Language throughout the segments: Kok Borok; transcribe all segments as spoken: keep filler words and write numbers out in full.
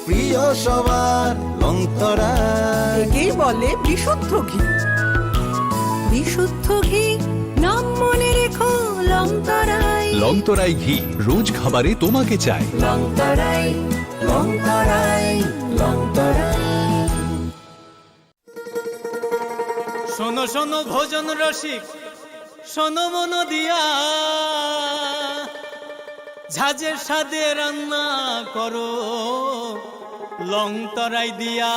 প্রিয় সবার লংতরাই। একেই বলে বিশুদ্ধ ঘি। বিশুদ্ধ ঘি, নাম মনে রেখো লংতরাই। লংতরাই ঘি, রোজ খাবারে তোমাকে চাই। লংতরাই, লংতরাই, লংতরাই। শোনো শোনো ভোজন রসিক, শোনো মন দিয়া, ঝাঁঝের স্বাদে রান্না করো লং তরাই দিয়া।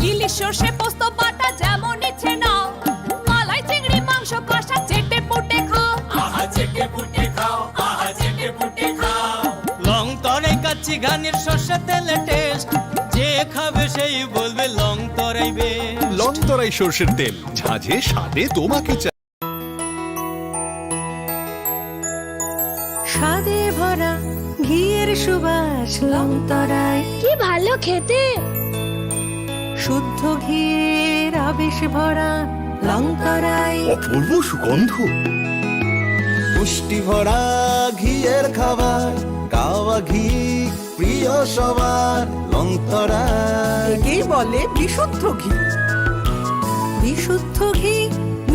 ইলিশ সর্ষে পোস্ত বাটা যেমন ইচ্ছে নাও, মালাই চিংড়ি মাংস কষা চেটে পুটে খাও। আহা চেটে পুটে খাও, আহা চেটে পুটে খাও। লং তরাই কাচ্চি ঘানির সর্ষে তেলে টেস্ট, যে খাবে সেই বলবে লং তরাই বেস্ট। লং তরাই সর্ষের তেল, ঝাঁঝে স্বাদে তোমাকে চাই। স্বাদে ভরা ঘিয়ের সুবাস লং তরাই। কি ভালো খেতে! শুদ্ধ ঘিয়ের আবেশ ভরা লং তরাই। অপূর্ব সুগন্ধ। পুষ্টি ভরা ঘিয়ের খাবার, গাওয়া ঘি প্রিয় সবার লং তরাই। একেই বলে বিশুদ্ধ ঘি। বিশুদ্ধ ঘি,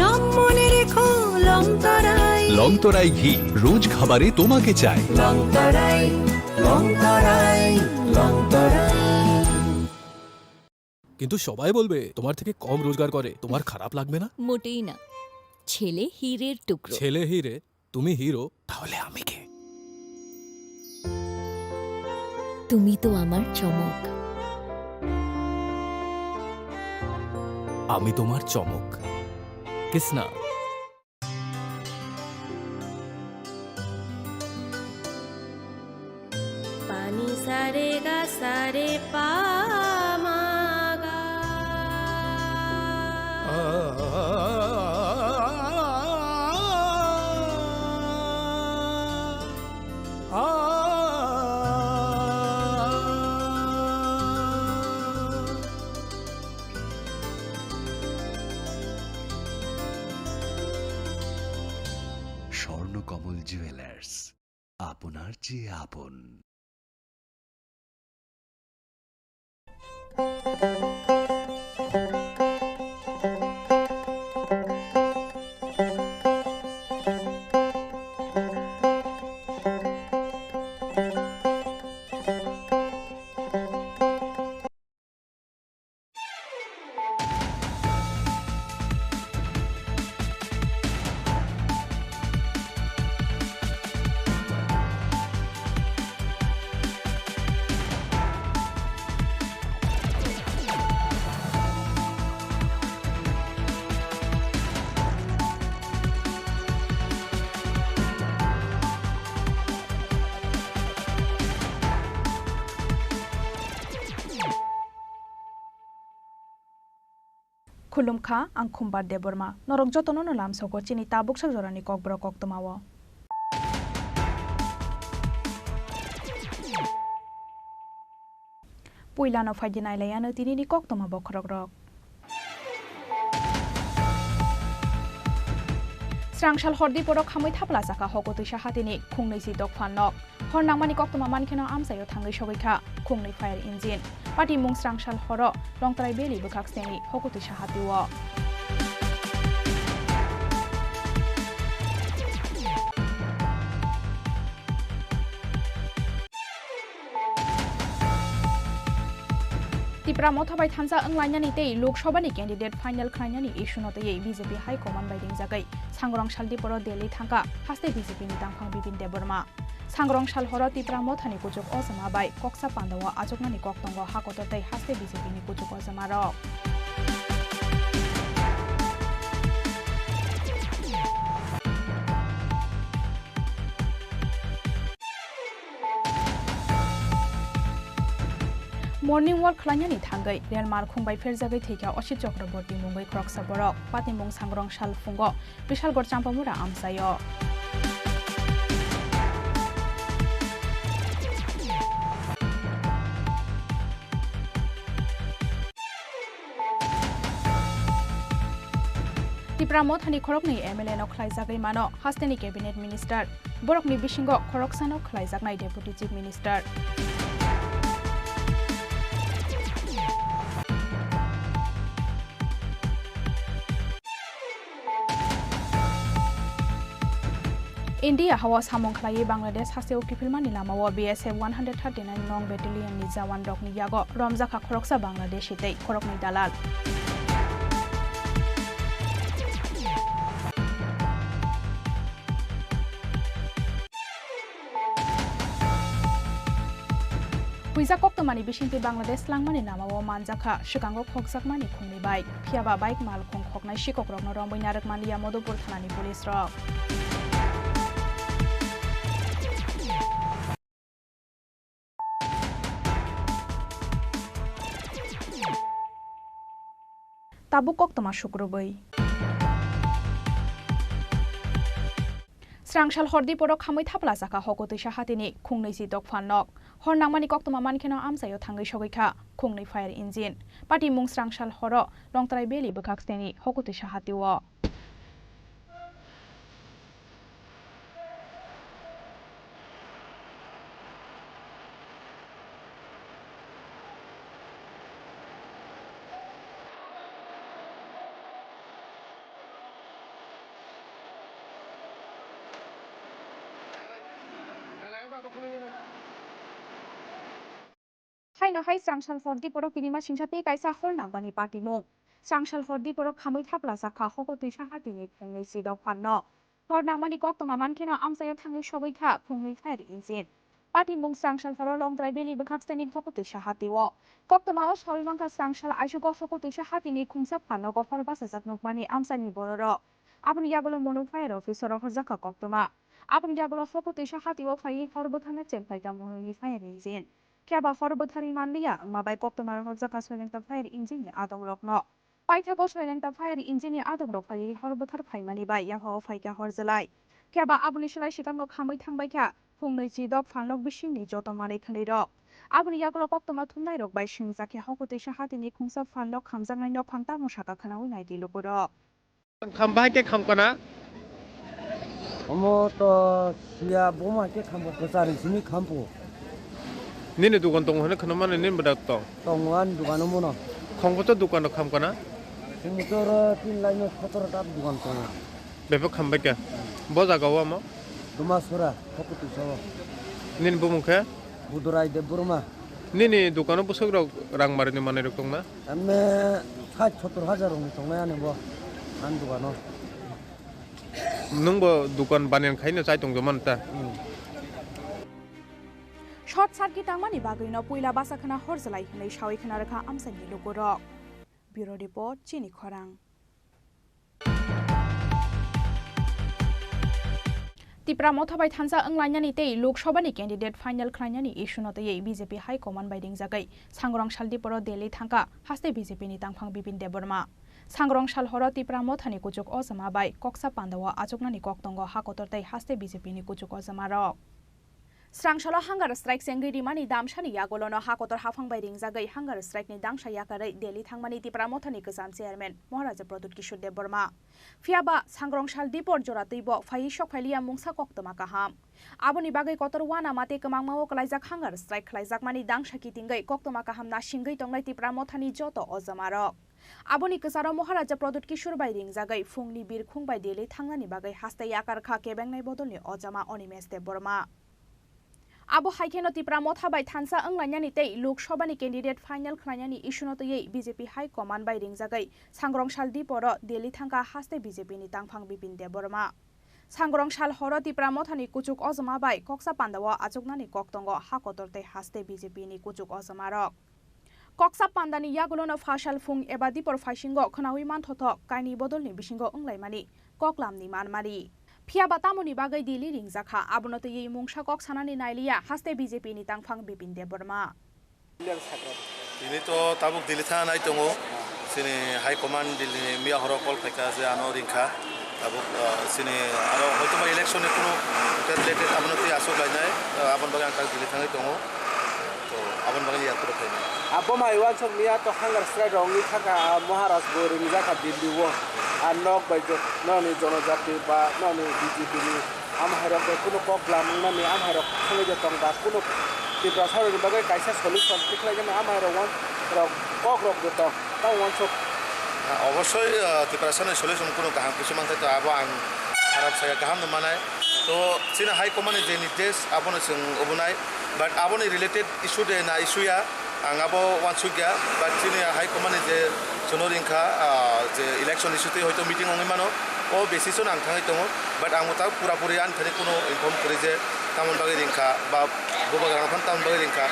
নাম মনে রেখো লং তরাই। লং তরাই ঘি, রোজ খাবারে তোমাকে চাই। লং তরাই, লং তরাই, লং তরাই। কিন্তু সবাই বলবে তোমার থেকে কম রোজগার করে, তোমার খারাপ লাগবে না? মোটেই না। ছেলে হীরের টুকরো। ছেলে হীরে, তুমি হিরো, তাহলে আমি কে? তুমি তো আমার চমক। আমি তোমার চমক। কিসনা। পানি সারে গা সারে পা মা গা। স্বর্ণকমল জুয়েলার্স, আপনার চেয়ে আপন। Khulumkha, ang Khumbar Debbarma. Norok jotono no lamsogo chini tabuksa jorani kokborok koktwmao. Puilano phaidi nailaiano tinini koktwma bokhorokrok. Srangsal hordi borok hamwi thapla chakha hoko twisa hatini khungnwi si dokphan nok. Hor nangmani koktwma mankheno amchaio thangwi sogwi kha khungnwi fire engine. Patimung srangsal horo Longtrai Valley bwkhak sengni hoko twisa hatio. Tipra Motha bai thansa wnglainani tei Lok Sabha ni candidate final khlainani issue no twiwi B J P High Command bai ringjagwi sangrong sal diporo Delhi thangkha haste B J P ni tangphang Bipin Debbarma. Sangrong sal horo Tipra Motha ni kuchuk ojama bai koksa pandao achuknani kok tongo hakotor tei haste B J P ni kuchuk ojama rok. Morning walk khlainani thangwi rel malkhung bai pherjagwi thwikha Osit Chakraborty mungwi khoroksa borok. Patimung sangrong sal phungo Bishalgarh Champamura amchaio. Tipra Mothani khoroknwi M L A no khlaijagwi mano hasteni cabinet minister. Borokni bisingo khoroksano khlaijaknai deputy chief minister. India hao samung khlaiwi Bangladesh hasteo kiphilmani lamao B S F one hundred thirty-nine nong battalion ni jawan rokni yago romjakha khoroksa Bangladeshi tei khoroknwi dalal. Huijak koktwmani bisingtwi Bangladesh slangmani lamao manjakha, swkango khokjakmani khungni bike. Phiyaba bike malkhung khoknai sikokrokno romwi narwkmanliya Madhupur thanani police rok. Tabuk koktwma sukrubwi. Srangsal hor Diporo khamwi thapla jakha hoko twisa hatini khungnwi si dok phalnok. Hor nangmani koktwma mankheno amchaio thangwi sogwi kha khungnwi fire engine. Patimung srangsal horo Longtrai Valley bwkhak steni hoko twisa hatio. Haino hai srangsal hor Diporo kirima singsa tei kaisa hor nangmani patimung. Srangsal hor Diporo khamwi thapla jakha hoko twisa hatini khungnwi si dok phalno. Hor nangmani koktwma mankheno amchaio thangwi sogwi kha khungnwi fire engine. Patimung srangsal horo Longtrai Valley bwkhak steni hoko twisa hatio. Koktwmao sawi mankha srangsal aisugo hoko twisa hatini khungsa phalnogo hor bachajak nukmani amchaini bororok. Aboni yagulo Monu fire officer rok horjakha koktwma. Aboni yagulo hoko twisa hatio phaiwi hor bwtharna chengphaikha Monuni fire engine. Phiya ba hor bwtharwi manliya wngma bai koktwma rohorjak kha Soilengta fire engine ni adongrokno. Paithago Soilengta fire engine ni adongrok phaiwi hor bwthar phaimani bai yaphao phaikha hor jwlai. Phiya ba aboni slai swkango khamwi thangbaikha phungnwi chidok phalnok bisingni joto manwi khwnwirok. Aboni yagulo koktwma thumnairok bai swngjakhe hoko twisa hatini khungsa phalnok khamjaknai nokhang tamo saka khwnawi naidi lukurok. Kham bahai khe kham kana? Omo to siya boma khe kham ko kwchari simi kham po. Nini dukan tongo hwnwi khwna mani nini bwdak tong? Tongo ani dukan omo no. Khongbo to dukan rok kham kana? Simi to oro tin line no sotoro ta dukan tongo. Bebak kham bai khe. Bo jaga o omo? Dumasura, Hokutwi sao. Nini bumung khe? Budurai Debbarma. Nini dukano bwswk rok rang marini manwi rok tongna? Emne sait sottor hajar rokni tongnai ani bo, ani dukano. Nwng bo dukan baniyan khaino chai tongjaman ta? Hmm. Short circuit tangmani bagwino puila basa khwna hor jwlai hwnwi sawi khwna rwkha amchaini lukurok. Bureau Report, Chini Khorang. Tipra Motha bai thansa wnglainani tei Lok Sabha ni candidate final khlainani issue no twiwi B J P High Command bai ringjagwi Sangrong Saldiporo Delhi thangkha haste B J P ni tangphang Bipin Debbarma. Sangrong sal horo Tipra Motha ni kuchuk ojama bai koksa pandao achuknani kok tongo ha kotor tei haste B J P ni kuchuk ojama rok. Srangsalo hunger strike chengwi rimani damsani yagulono ha kotor haphang bai ringjagwi hunger strike ni dangsa yakarwi Delhi thangmani Tipra Mothani kwcham chairman Maharaja Pradyut Kishore Debbarma. Phiyaba Sangrong sal Dipor jora twibo phaiwi sok phailiya mungsa koktwma kaham. Aboni bagwi kotor uanama tei kwmangmao kwlaijak hunger strike khlaijakmani dangsa kitingwi koktwma kaham nasingwi tongnai Tipra Mothani joto ojamarok. Aboni kwcharo Maharaja Pradyut Kishore bai ringjagwi phungni birkhung bai Delhi thangnani bagwi haste yakar kha kebengnai bodolni ojama Animesh Debbarma. Abo hai kheno Tipra Motha bai thansa wnglainani tei Lok Sabha ni candidate final khlainani issue no twiwi B J P High Command bai ringjagwi Sangrong sal Diporo Delhi thangkha haste B J P ni tangphang Bipin Debbarma. Sangrong sal horo Tipra Mothani kuchuk ojama bai koksa pandao achuknani kok tongo ha kotor tei haste B J P ni kuchuk ojamarok. Koksa pandani yagulono phasal phung eba dipor phaisingo khwnawi manthothok kainwi bodolni bisingo wnglaimani koklamni manmari. Phiyaba tamoni bagwi Delhi ringjakha, abono twiwi mungsa kok sanani nailiya haste B J P ni tangphang Bipin Debbarma. Tini to tabuk Delhi thana nai tongo, chini High Command Delhi ni miya horo call phaikha je ano ringkha, tabuk, ah, chini aro hoitoba election ni kunu related abono twi aswk lainai, ah, aboni bagwi ang tak Delhi thangwi tongo. To, aboni bagwi yaktwrok khainai. Abo mai uansuk miya to hunger strike rok wngwi thangkha, ah, Maharaj bo ringjak kha Delhi o. Ah, nok bai jo-, nokni jonojati ba nokni B J P ni amhairok bai kunu kok bwlam wngnani amhairok thangwi de tong ba kunu Tiprasa rokni bagwi kaisa solution tikhlai gana amhairok wan rok kok rok de tong. Tamo uansuk. Ah, obosoi, ah, Tiprasa ni solution kunu kaham kisa manthai to abo ang kharap saya, kaham no manai. To chini high command ni je nirdesh abono chwng obonai, but aboni related issue de na issue ya, ang abo uansukya, but chini high command ni je chwngno ringkha, ah, je election issue twi hoito meeting wngwi mano, o basis o ang thangwi tongo, but ang bo ta pura puri ani thani kuno inform kwrwi je tamoni bagwi ringkha ba bubagra phano tamoni bagwi ringkha,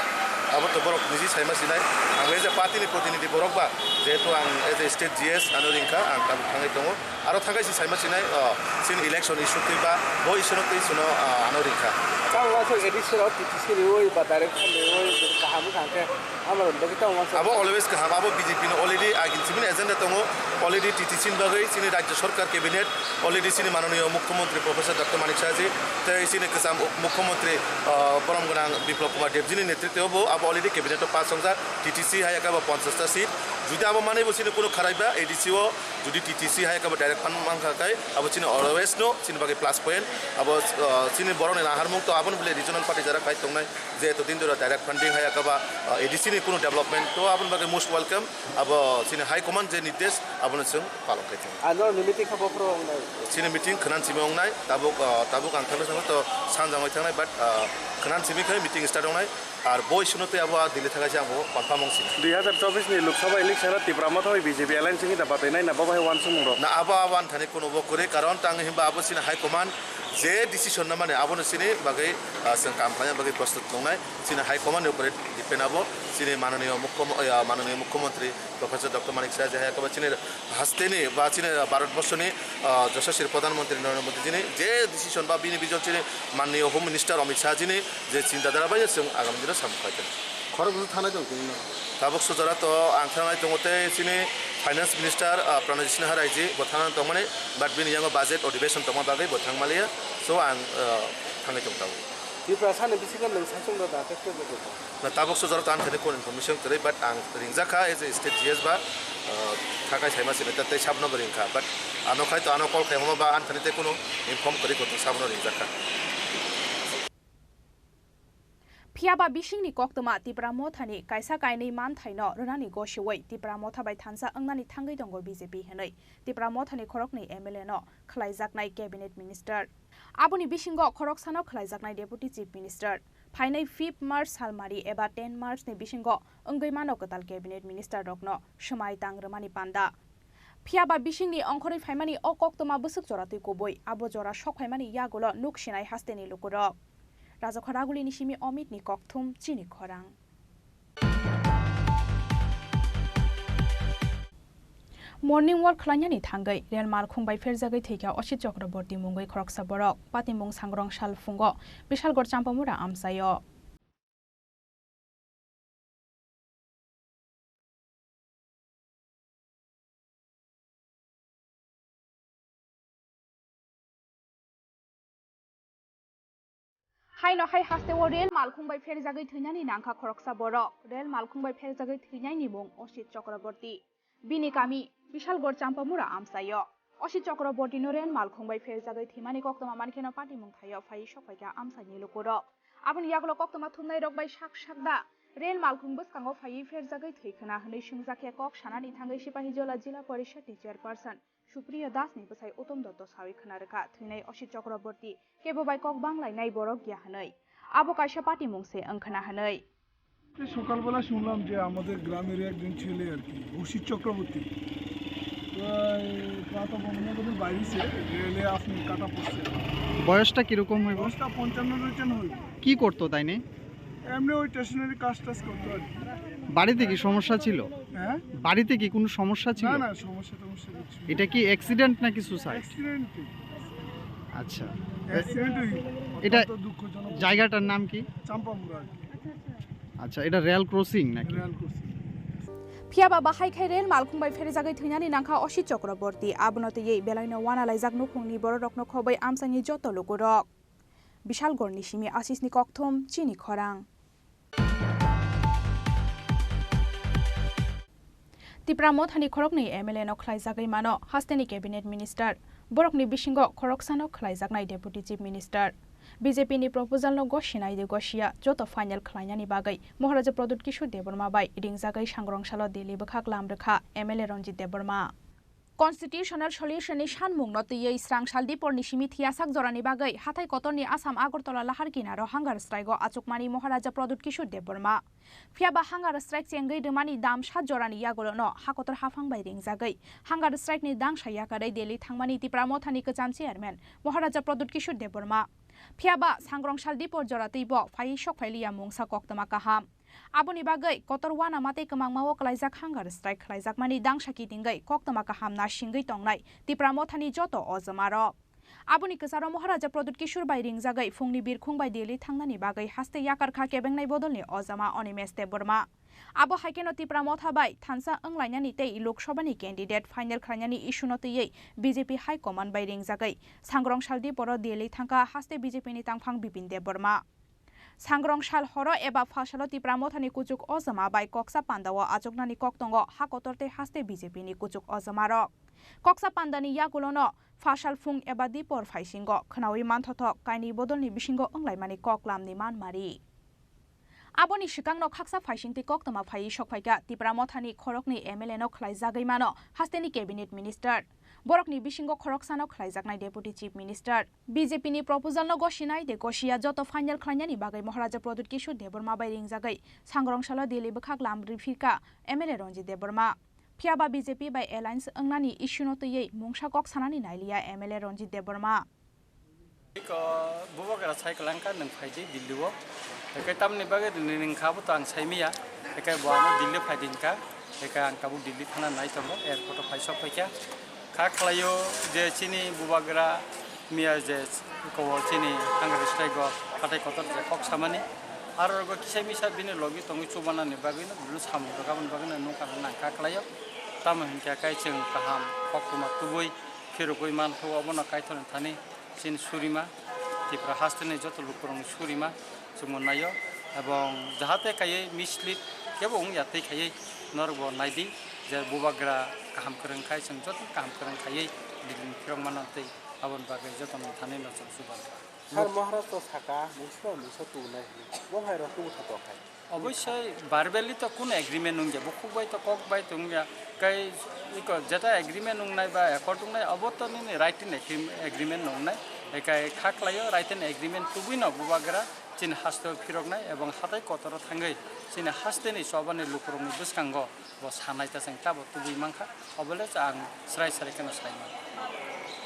abo to borok niji saima sinai, ang as a party ni protinidhi borok ba, jehetu ang as a state G S ano ringkha, ang tabuk thangwi tongo. Aro thangkai si saima sinai, o, chini election issue twi ba, bo issue no twi chwngno, o, ano ringkha. Tamo uansuk A D C rok T T C riwi ba direct phone riwi kaham wngkha hwnkhe, amo rok bagwi tamo uansuk. Abo always kaham, abo B J P no already agini simi agenda tongo, already T T C ni bagwi chini Rajya Sarkar cabinet, already chini mananiya Mukhyamantri Professor Doctor Manik Saha ji, tei chini kwcham Mukhyamantri, o, borom gwnang Biplab Kumar Deb ji ni netritwo bo abo already cabinet o pass wngjak, T T C hai khe bo ponchash ta seat. Jodi abo manwi bo chini kunu kharaiba A D C o, Jodi T T C hai khe bo direct fund mankha khai, abo chini always no chini bagwi plus point. Abo, uh, chini borokni naharmung to aboni bwlai regional party jara khai tongnai, je eto din dura direct funding hai khe ba, uh, A D C ni kunu development to aboni bagwi most welcome. Abo chini high command je nirdesh abono chwng palong khai tongo. Ano ni meeting kha bokhoro wngnai. Chini meeting khwnan simi wngnai, tabuk, uh, tabuk ang thangwi thangwi to sanjangwi thangnai, but, uh, khwnan simi khai meeting start wngnai. Ar bo issue no tei abo a Delhi thangkha se ang bo confirm wng sini. Dui hazar chobbish ni Lok Sabha election o Tipra Motha bai B J P alliance wngwi da batai nai na bo bai uansukmung rok? Na abo, abo ani thani kuno bo kwrwi, karon tang himba abo chini high command je decision na mane abono chini bagwi, ah, chwng kam khlaina bagwi prostut tongnai. Chini high command ni upore depend abo, chini mananiya mukhyam-, ah, mananiya mukhyamantri Professor Doctor Manik Saha je hai khe ba chini hasteni ba chini Bharat borshoni, ah, Joshaswi Pradhan Mantri Narendra Modi jini je decision ba bini vision chini manniya Home Minister Amit Shah jini je chinta dhara bai chwng agami dino samung khai tongo. Khorok bwswk thanai tong tini no? Tabuk sujara to ang thangnai tongo tei chini Finance Minister, ah, Pranay Sinha Rai ji bo thangnai tongmani, but bini yango budget odhibeshon tongma bagwi bo thangmaliya, so ang, ah, thangwi tong tabuk. Tiprasa ni bisingo nwng saichung da da tei tei tei. Na tabuk sujaro tan thani kon information kwrwi, but ang ringjak kha as a state G S ba, uh, thakai saima sini tei sabno bo ringkha, but ano khai to ano call khaima ba an thani tei kuno inform kwrwi koto sabno ringjak kha. Phiya ba bisingni koktwma Tipra Mothani kaisa kainwi manthaino rwnani gosiwi Tipra Motha bai thansa wngnani thangwi tongo B J P hinwi Tipra Mothani khoroknwi M L A no khlaijaknai cabinet minister. Aboni bisingo khoroksano khlaijaknai Deputy Chief Minister. Phainai fifth March salmari eba ten March ni bisingo wngwi mano kwtal cabinet minister rokno swmai tang rwmani panda. Phiya ba bisingni ongkhorwi phaimani o koktwma bwswk jora twi kubui, abo jora sok phaimani yagulo nuk sinai hasteni lukurok. Rajakha Ragulini simi Omitni kokthum chini khorang. Morning walk khlainani thangwi rel malkhung bai pherjagwi thwikha Osit Chakraborty mungwi khoroksa borok. Patimung sangrong sal phungo Bishalgarh Champamura amchaio. Haino hai hasteo rel malkhung bai pherjagwi thwinani nangkha khoroksa borok. Rel malkhung bai pherjagwi thwinaini mung Osit Chakraborty. Bini kami Bishalgarh Champamura amchaio. Osit Chakraborty no rel malkhung bai pherjagwi thwimani koktwma mankheno patimung thaio phaiwi sokphaikha amchaini lukurok. Aboni yagulo koktwma thumnairok bai sak sak da rel malkhung bwskango phaiwi pherjagwi thwikhwna hwnwi swngjak khe kok sanani thangwi Sipahijola Jila Porishad ni chairperson Supriya Das ni bwsai Uttom Dotto sawi khwna rwkha, thwinai Osit Chakraborty kebo bai kok banglainai borok ya hwnwi. Abo kaisa patimung se wngkhwna hwnwi. এই সকালবেলা শুনলাম যে আমাদের গ্রামেরই একজন ছেলে আর কি, অসিত চক্রবর্তী, প্রায় প্রাতঃভ্রমণের জন্য বাইরেছে, রেলে আসলে কাটা পড়ছে। বয়সটা কিরকম হইব? বয়সটা পঞ্চান্ন টঞ্চান্ন হইব। কি করতো তাই নে? এমনি ওই স্টেশনারি কাজ টাজ করতো আর কি। বাড়িতে কি সমস্যা ছিল? হ্যাঁ? বাড়িতে কি কোনো সমস্যা ছিল? না, না, সমস্যা টমস্যা কিছু নেই। এটা কি অ্যাক্সিডেন্ট নাকি সুসাইড? অ্যাক্সিডেন্টই। আচ্ছা। অ্যাক্সিডেন্টই। এটা অত্যন্ত দুঃখজনক। জায়গাটার নাম কি? চাম্পামুড়া আর কি। আচ্ছা, এটা রেল ক্রসিং নাকি? Rail crossing. Phiya ba bahai khai rel malkhung bai pherjagwi thwinani nangkha Osit Chakraborty. Abono twiwi belaino uanalaijak nukhungni bororokno khobwi amchaini joto lukurok. Bishalgarhni simi Asisni kokthum chini khorang. Tipra Mothani khoroknwi M L A no khlaijagwi mano hasteni cabinet minister. Borokni bisingo khoroksano khlaijaknai deputy chief minister. B J P ni proposal no gosinai de gosiya joto final khlainani bagwi Maharaja Pradyut Kishore Debbarma bai ringjagwi sangrongsalo Delhi bwkhak lam rwkha M L A Ranjit Debbarma. Constitutional Solution ni sanmung no twiwi srang sal diporni simi thiyasak jorani bagwi hathai kotorni Assam Agartala lahar kinaro hunger strike o achukmani Maharaja Pradyut Kishore Debbarma. Phiyaba hunger strike chengwi rwmani dam sat jorani yagulo no hakotor haphang bai ringjagwi hunger strike ni dangsa yakarwi Delhi thangmani Tipra Mothani kwcham chairman Maharaja Pradyut Kishore Debbarma. Phiyaba sangrong sal dipor jora twibo phaiwi sok phailiya mungsa koktwma kaham. Aboni bagwi kotor uanama tei kwmangma o kwlaijak hunger strike khlaijakmani dangsa kitingwi koktwma kaham nasingwi tongnai Tipra Mothani joto ojama rok. Aboni kwcharo Maharaja Pradyut Kishore bai ringjagwi phungni birkhung bai Delhi thangnani bagwi haste yakar kha kebengnai bodolni ojama Animesh Debbarma. Abo hai kheno Tipra Motha bai thansa wnglainani tei Lok Sabhani candidate final khlainani issue no twiwi B J P High Command bai ringjagwi sangrong sal diporo Delhi thangkha haste B J P ni tangphang Bipin Debbarma. Sangrong sal horo eba phasalo Tipra Mothani kuchuk ojama bai koksa pandao achuknani kok tongo hakotor tei haste B J P ni kuchuk ojama rok. Koksa pandani yagulono phasal phung eba dipor phaisingo khwnawi manthothok kainwi bodolni bisingo wnglaimani kok lamni manmari. Aboni swkangno khaksa phaisingtwi koktwma phaiwi sokphaikha Tipra Mothani khoroknwi M L A no khlaijagwi mano hasteni cabinet minister. Borokni bisingo khoroksano khlaijaknai deputy chief minister. B J P ni proposal no gosinai de gosiya joto final khlainani bagwi Maharaja Pradyut Kishore Debbarma bai ringjagwi sangrong salo Delhi bwkhak lam riphirkha M L A Ranjit Debbarma. Phiyaba B J P bai alliance wngnani issue no twiwi mungsa kok sanani nailiya M L A Ranjit Debbarma. Iko bubagra sai kwlangkha nwng phaidi Delhi o. Eke tamni bagwi nwng kha bo to ang saimiya. Eke bo ano Delhi phaidi hinka. Eke ang tabuk Delhi thana nai tongo. Airport o phai sok phaikha. Kha khlaio je chini bubagra miya je ko chini hunger strike o hatai kotor je kok samani. Aro rogo kisa misa bini logi tongwi chubanani bagwi no bini samung rok aboni bagwi no nukha nang kha khlaio. Tamo hinkhe kai chwng kaham koktwma tubui phirogwi manthogo obono kaithorni thani. Chini surima, Tripura hasteni joto lukurokni surima chwngno naio, ebong jahate kaiwi mislead kebo wngya tei kaiwi norokbo naidi je bubagra kaham kwrwng khai chwng joto kaham kwrwng khaiwi Delhi ni phirok mano tei aboni bagwi jotono thani no chwng chubago. Sir, Maharaj to saka, mungsa mungsa tu nai hwnwi. Bo hai rok tu tha to khai. Obviously, verbally to kuno agreement wngya, bukhuk bai to kok bai to wngya, kai iko jeta agreement wngnai ba accord wngnai, obo to nini written agreem-, agreement wngnai, kai kha khlaio written agreement tubui no bubagra chini haste o phiroknai ebong hatai kotoro thangwi chini hasteni chobani lukurokni bwskango bo sanai ta chwng tabo tubui mankha. Obole cha ang srai srai kheno saimano.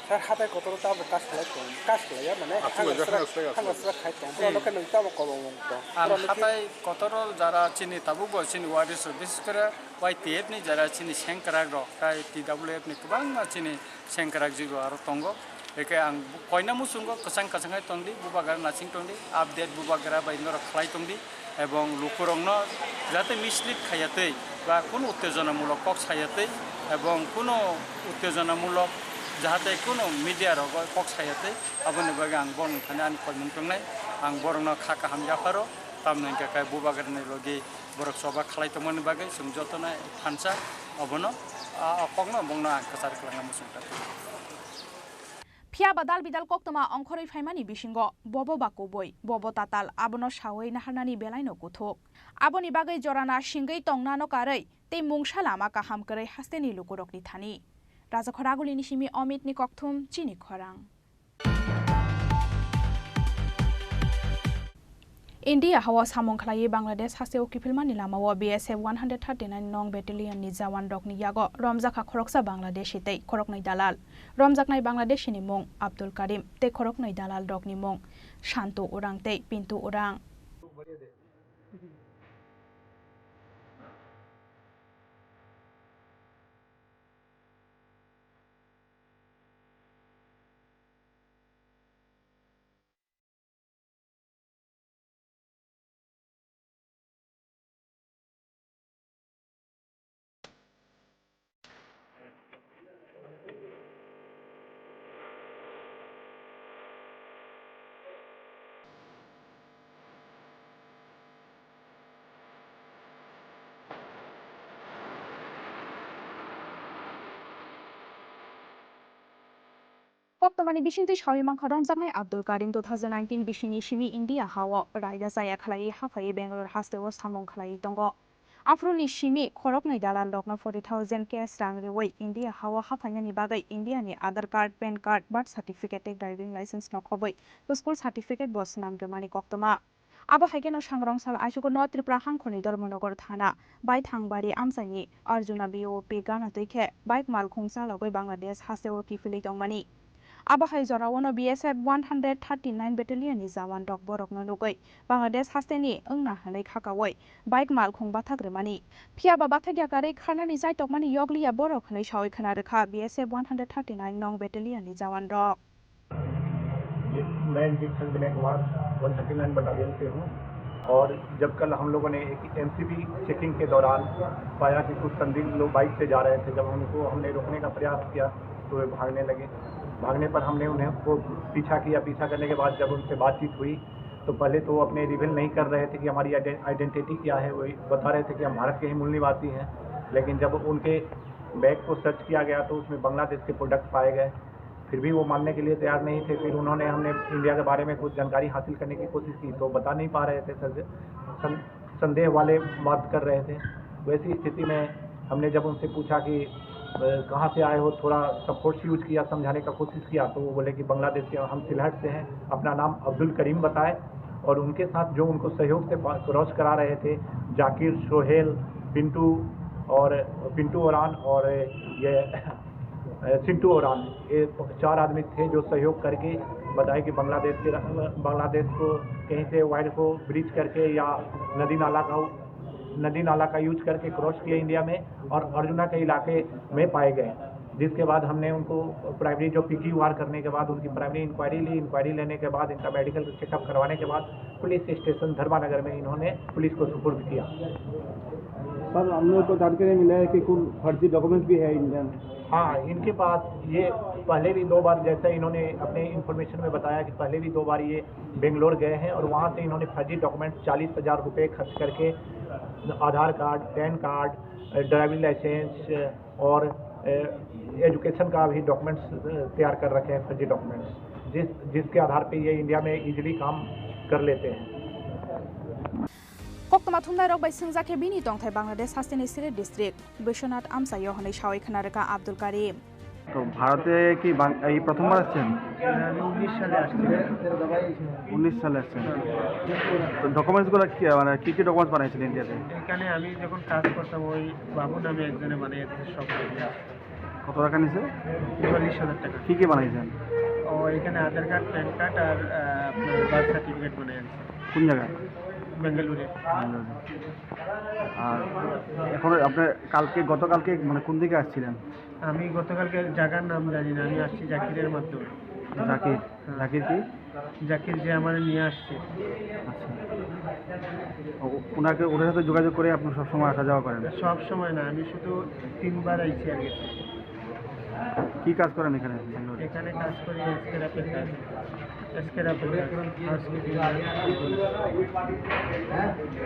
Sir, hatai kotoro tabo kas khlai tong, kas khlaiya mane Aswk hangsa sra, hangsa sra khai tong. Hmm. Borok no khe nwng tabo kolom wng tong. Ang hatai kotoro jara chini tabuk bo chini waris rok, bises kore Y T F ni jara chini sengkrak rok, tai T W F ni kwbangma chini sengkrak jik rok aro tongo. Eke ang koina muchungo kwchang kwchang hai tongdi, bubagra nasing tongdi, update bubagra bai norok khlai tongdi, ebong lukurokno jate mislead khaiya tei ba kuno uttejonamulok kok saya tei ebong kuno uttejonamulok jahate kuno media rogo kok saya tei aboni bagwi ang borokni thani ani koimung tongnai, ang borokno kha kaham yapharo, tamni hwnkhe kai bubagrani logi borok choba khlai tongmani bagwi chwng jotono thansa obono, a, o kokno bongno ang kwchar kwlangna muchung kha. Phiya ba dal bidal koktwma ongkhorwi phaimani bisingo bobo ba kubui, bobo tatal, abono sawi naharnani belaino kuthuk. Aboni bagwi jorana singwi tongnano karwi tei mungsa lama kaham kwrwi hasteni lukurokni thani. Rajakhor Agulini simi Omitni kokthum, chini khorang. India hao samung khlaiwi Bangladesh hasteo kiphilmani lamao B S F one hundred thirty-nine nong battalion ni jawan rokni yago romjakha khoroksa Bangladeshi tei khoroknwi dalal. Romjaknai Bangladeshi ni mung Abdul Karim tei khoroknwi dalal rokni mung Shantu Urang tei Pintu Urang. Koktwmani bisingtwi sawi mankha romjaknai Abdul Karim two thousand nineteen bisingni simi India hao raida chaya khlaiwi haphaiwi Bangalore hasteo samung khlaiwi tongo. Aphuruni simi khoroknwi dalalrokno forty thousand cash rang riwi India hao haphainani bagwi Indiani Aadhaar card, pan card, birth certificate tei driving license no khobwi school certificate bo swnam rwmani koktwma. Abo hai kheno sangrong sal aichugo no Tripura hangkhorni Dharmanagar thana Baithangbari amchaini Arjuna B O P gana twi khe bike malkhung chalogwi Bangladesh hasteo kiphilwi tongmani. Abo hai jorao no B S F one hundred thirty nine battalion ni jawan rok borok no nugwi Bangladesh hasteni wngna hwnwi khakaui bike malkhung bathak rwmani. Phiya ba bathak yakarwi kharnani chaitokmani yokliya borok hwnwi saui khwna rwkha B S F one hundred thirty nine nong battalion ni jawan rok. मैं इंजेक्शन देने के बाद one thirty nine battalion से हूँ। और जब कल हम लोगों ने एक एमसीबी चेकिंग के दौरान पाया कि कुछ संदिग्ध लोग बाइक से जा रहे थे, जब उनको हमने रोकने का प्रयास किया तो वे भागने लगे। भागने पर हमने उन्हें को पीछा किया। पीछा करने के बाद जब उनसे बातचीत हुई तो पहले तो वो अपने रिवील नहीं कर रहे थे कि हमारी आइडेंटिटी क्या है, वो बता रहे थे कि हम भारत के ही मूल निवासी हैं। लेकिन जब उनके बैग को सर्च किया गया तो उसमें बांग्लादेश के प्रोडक्ट पाए गए। फिर भी वो मानने के लिए तैयार नहीं थे। फिर उन्होंने हमने इंडिया के बारे में कुछ जानकारी हासिल करने की कोशिश की तो बता नहीं पा रहे थे सर। सं, संदेह वाले बात कर रहे थे। वैसी स्थिति में हमने जब उनसे पूछा कि कहाँ से आए हो, थोड़ा सब फोर्स यूज किया, समझाने का कोशिश किया तो वो बोले कि बांग्लादेश के, हम सिलहट से हैं। अपना नाम अब्दुल करीम बताए और उनके साथ जो उनको सहयोग से क्रॉस करा रहे थे जाकिर, सोहेल, पिंटू और पिंटू ओरान और ये चिंटू और ये चार आदमी थे जो सहयोग करके बताए कि बांग्लादेश के बांग्लादेश को कहीं से वायर को ब्रिज करके या नदी नाला का नदी नाला का यूज करके क्रॉस किया इंडिया में और अर्जुना के इलाके में पाए गए। जिसके बाद हमने उनको प्राइमरी जो पीक्यूआर करने के बाद उनकी प्राइमरी इंक्वायरी ली। इंक्वायरी लेने के बाद इनका मेडिकल चेकअप करवाने के बाद पुलिस स्टेशन धर्मानगर में इन्होंने पुलिस को सुपुर्द किया। सर, हम लोग को जानकारी मिला है कि कुछ फर्जी डॉक्यूमेंट्स भी है इंडिया में। हाँ, इनके पास ये पहले भी दो बार, जैसा इन्होंने अपने इन्फॉर्मेशन में बताया कि पहले भी दो बार ये बेंगलोर गए हैं और वहाँ से इन्होंने फर्जी डॉक्यूमेंट्स चालीस हज़ार रुपये खर्च करके Aadhaar card, PAN card, driving licence और एजुकेशन का भी डॉक्यूमेंट्स तैयार कर रखे हैं, फर्जी डॉक्यूमेंट्स, जिस जिसके आधार पे ये इंडिया में इजीली काम कर लेते हैं। Koktwma thumnairok bai swngjak khe bini tongthai Bangladesh hasteni Sylhet district Biswanath amchaio hwnwi saui khwna rwkha Abdul Karim. তো ভারতে কি বাং- এই প্রথমবার আসছেন? আমি উনিশ সালে আসছি। উনিশ সালে আসছেন। তো ডকুমেন্টসগুলো কি মানে কি কি ডকুমেন্টস বানাইছিলেন ইন্ডিয়াতে? এখানে আমি যখন কাজ করতাম, ওই বাবু নামে একজনে বানিয়ে দিয়েছে সব ডকুমেন্টস। কত টাকা নিছে? চুয়াল্লিশ হাজার টাকা। কি কি বানাইছেন? ও এখানে আধার কার্ড, প্যান কার্ড আর আহ, আপনার বার্থ সার্টিফিকেট বানিয়ে আনছে। কোন জায়গায়? বেঙ্গালুরে। আর এখন আপনি কালকে, গতকালকে মানে কোন দিকে আসছিলেন? আমি গতকালকে জায়গার নাম জানি না, আমি আসছি জাকিরের মাধ্যমে। জাকির। জাকির কি? জাকির যে আমার নিয়ে আসছে। আচ্ছা। ও- ওনাকে, ওনার সাথে যোগাযোগ করে আপনি সবসময় আসা যাওয়া করেন? সব সময় না, আমি শুধু তিনবার আইছি আর গেছি। কি কাজ করেন এখানে ব্যাঙ্গালোরে? এখানে কাজ করি স্ক্র্যাপের কাজ। স্ক্র্যাপের কাজ। হাউসকিপিং।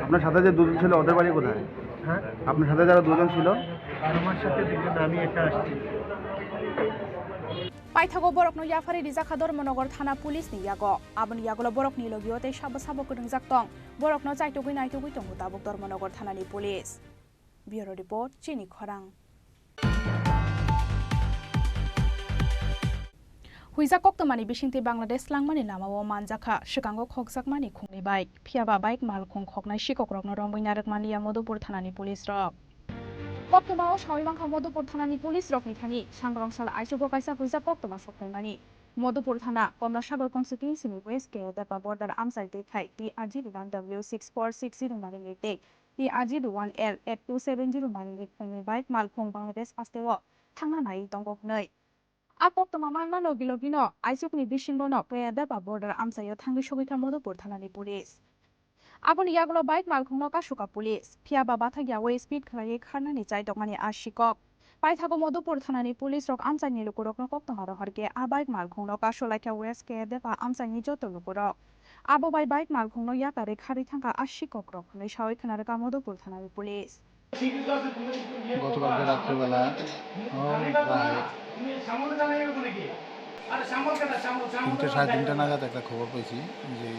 আপনার সাথে যে দুজন ছিল, ওদের বাড়ি কোথায়? হ্যাঁ? আপনার সাথে যারা দুজন ছিল? আমার সাথে দুজন, আমি একা আসছি। Paithago borokno yaphari rijak kha Dharmanagar thana police ni yago. Aboni yagulo borokni logio tei sabo sabo kwrwngjak tong. Borokno chaitugwi naitugwi tongo tabuk Dharmanagar thanani police. Bureau report, Chini Khorang. Huijak koktwmani bisingtwi Bangladesh langmani lamao manjakha, swkango khokjakmani khungni bike. Phiyaba bike malkhung khoknai sikokrokno romwi narwkmanliya Madhupur thanani police rok. Koktwmao sawi mankha Madhupur thanani police rokni thani, sangrong sal aichugo kaisa huijak koktwma sokphaimani. Madhupur thana, Komlasagar constituency ni West K A Depa border amchai twi khai T R zero one W six four six zero mani tei T R zero one L eight two seven zero mani khungni bike malkhung Bangladesh hasteo thangna nai tongo hwnwi. A koktwma manmano logi logino aichukni bisingono K A Depa border amchaio thangwi sogwikha Madhupur thanani police. Aboni yagulo bike malkhungno kasukha police, phiyaba bathakyaui speed khlaiwi kharnani chai tongmani a sikok. Paithago Madhupur thanani police rok amchaini lukurokno koktwma rohorkhe a bike malkhungno kasulaikha West K A Depa amchaini joto lukurok. Abo bai bike malkhungno yakarwi kharwi thangkha a sikokrok hwnwi saui khwnarwkha Madhupur thanani police. গতকালকে রাত্রিবেলা প্রায় তিনটা, সাড়ে তিনটা নাগাদ একটা খবর পাইছি যে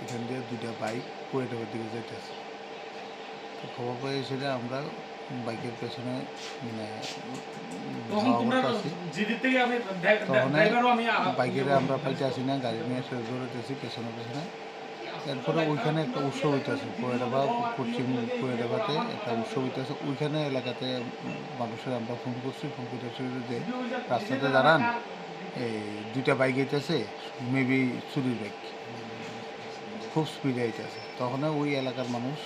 এখান দিয়ে দুইটা বাইক কুয়েটার দিকে যাইতেছে। খবর পেয়ে এসে আমরা বাইকের পেছনে, মানে, তখন ধাওয়া তোমরা করতে আসি। জিডি থেকে আমি ড্রাই-, তখন ড্রাইভারও আমি, আ, বাইকের আমরা পাইতে আসি না, গাড়ি নিয়ে শুরু করেছি পেছনে পেছনে। এরপরে ওইখানে একটা উৎসব হইতেছে, কোয়েডাবা, পশ্চিম কোয়েডাবাতে একটা উৎসব হইতেছে। ওইখানে এলাকাতে, উম, মানুষের আমরা ফোন করছি, ফোন করতেছি যে রাস্তাতে দাঁড়ান, এই দুইটা বাইক আইতেছে, মেবি চুরির বাইক, খুব স্পিডে আইতেছে। তখন ওই এলাকার মানুষ,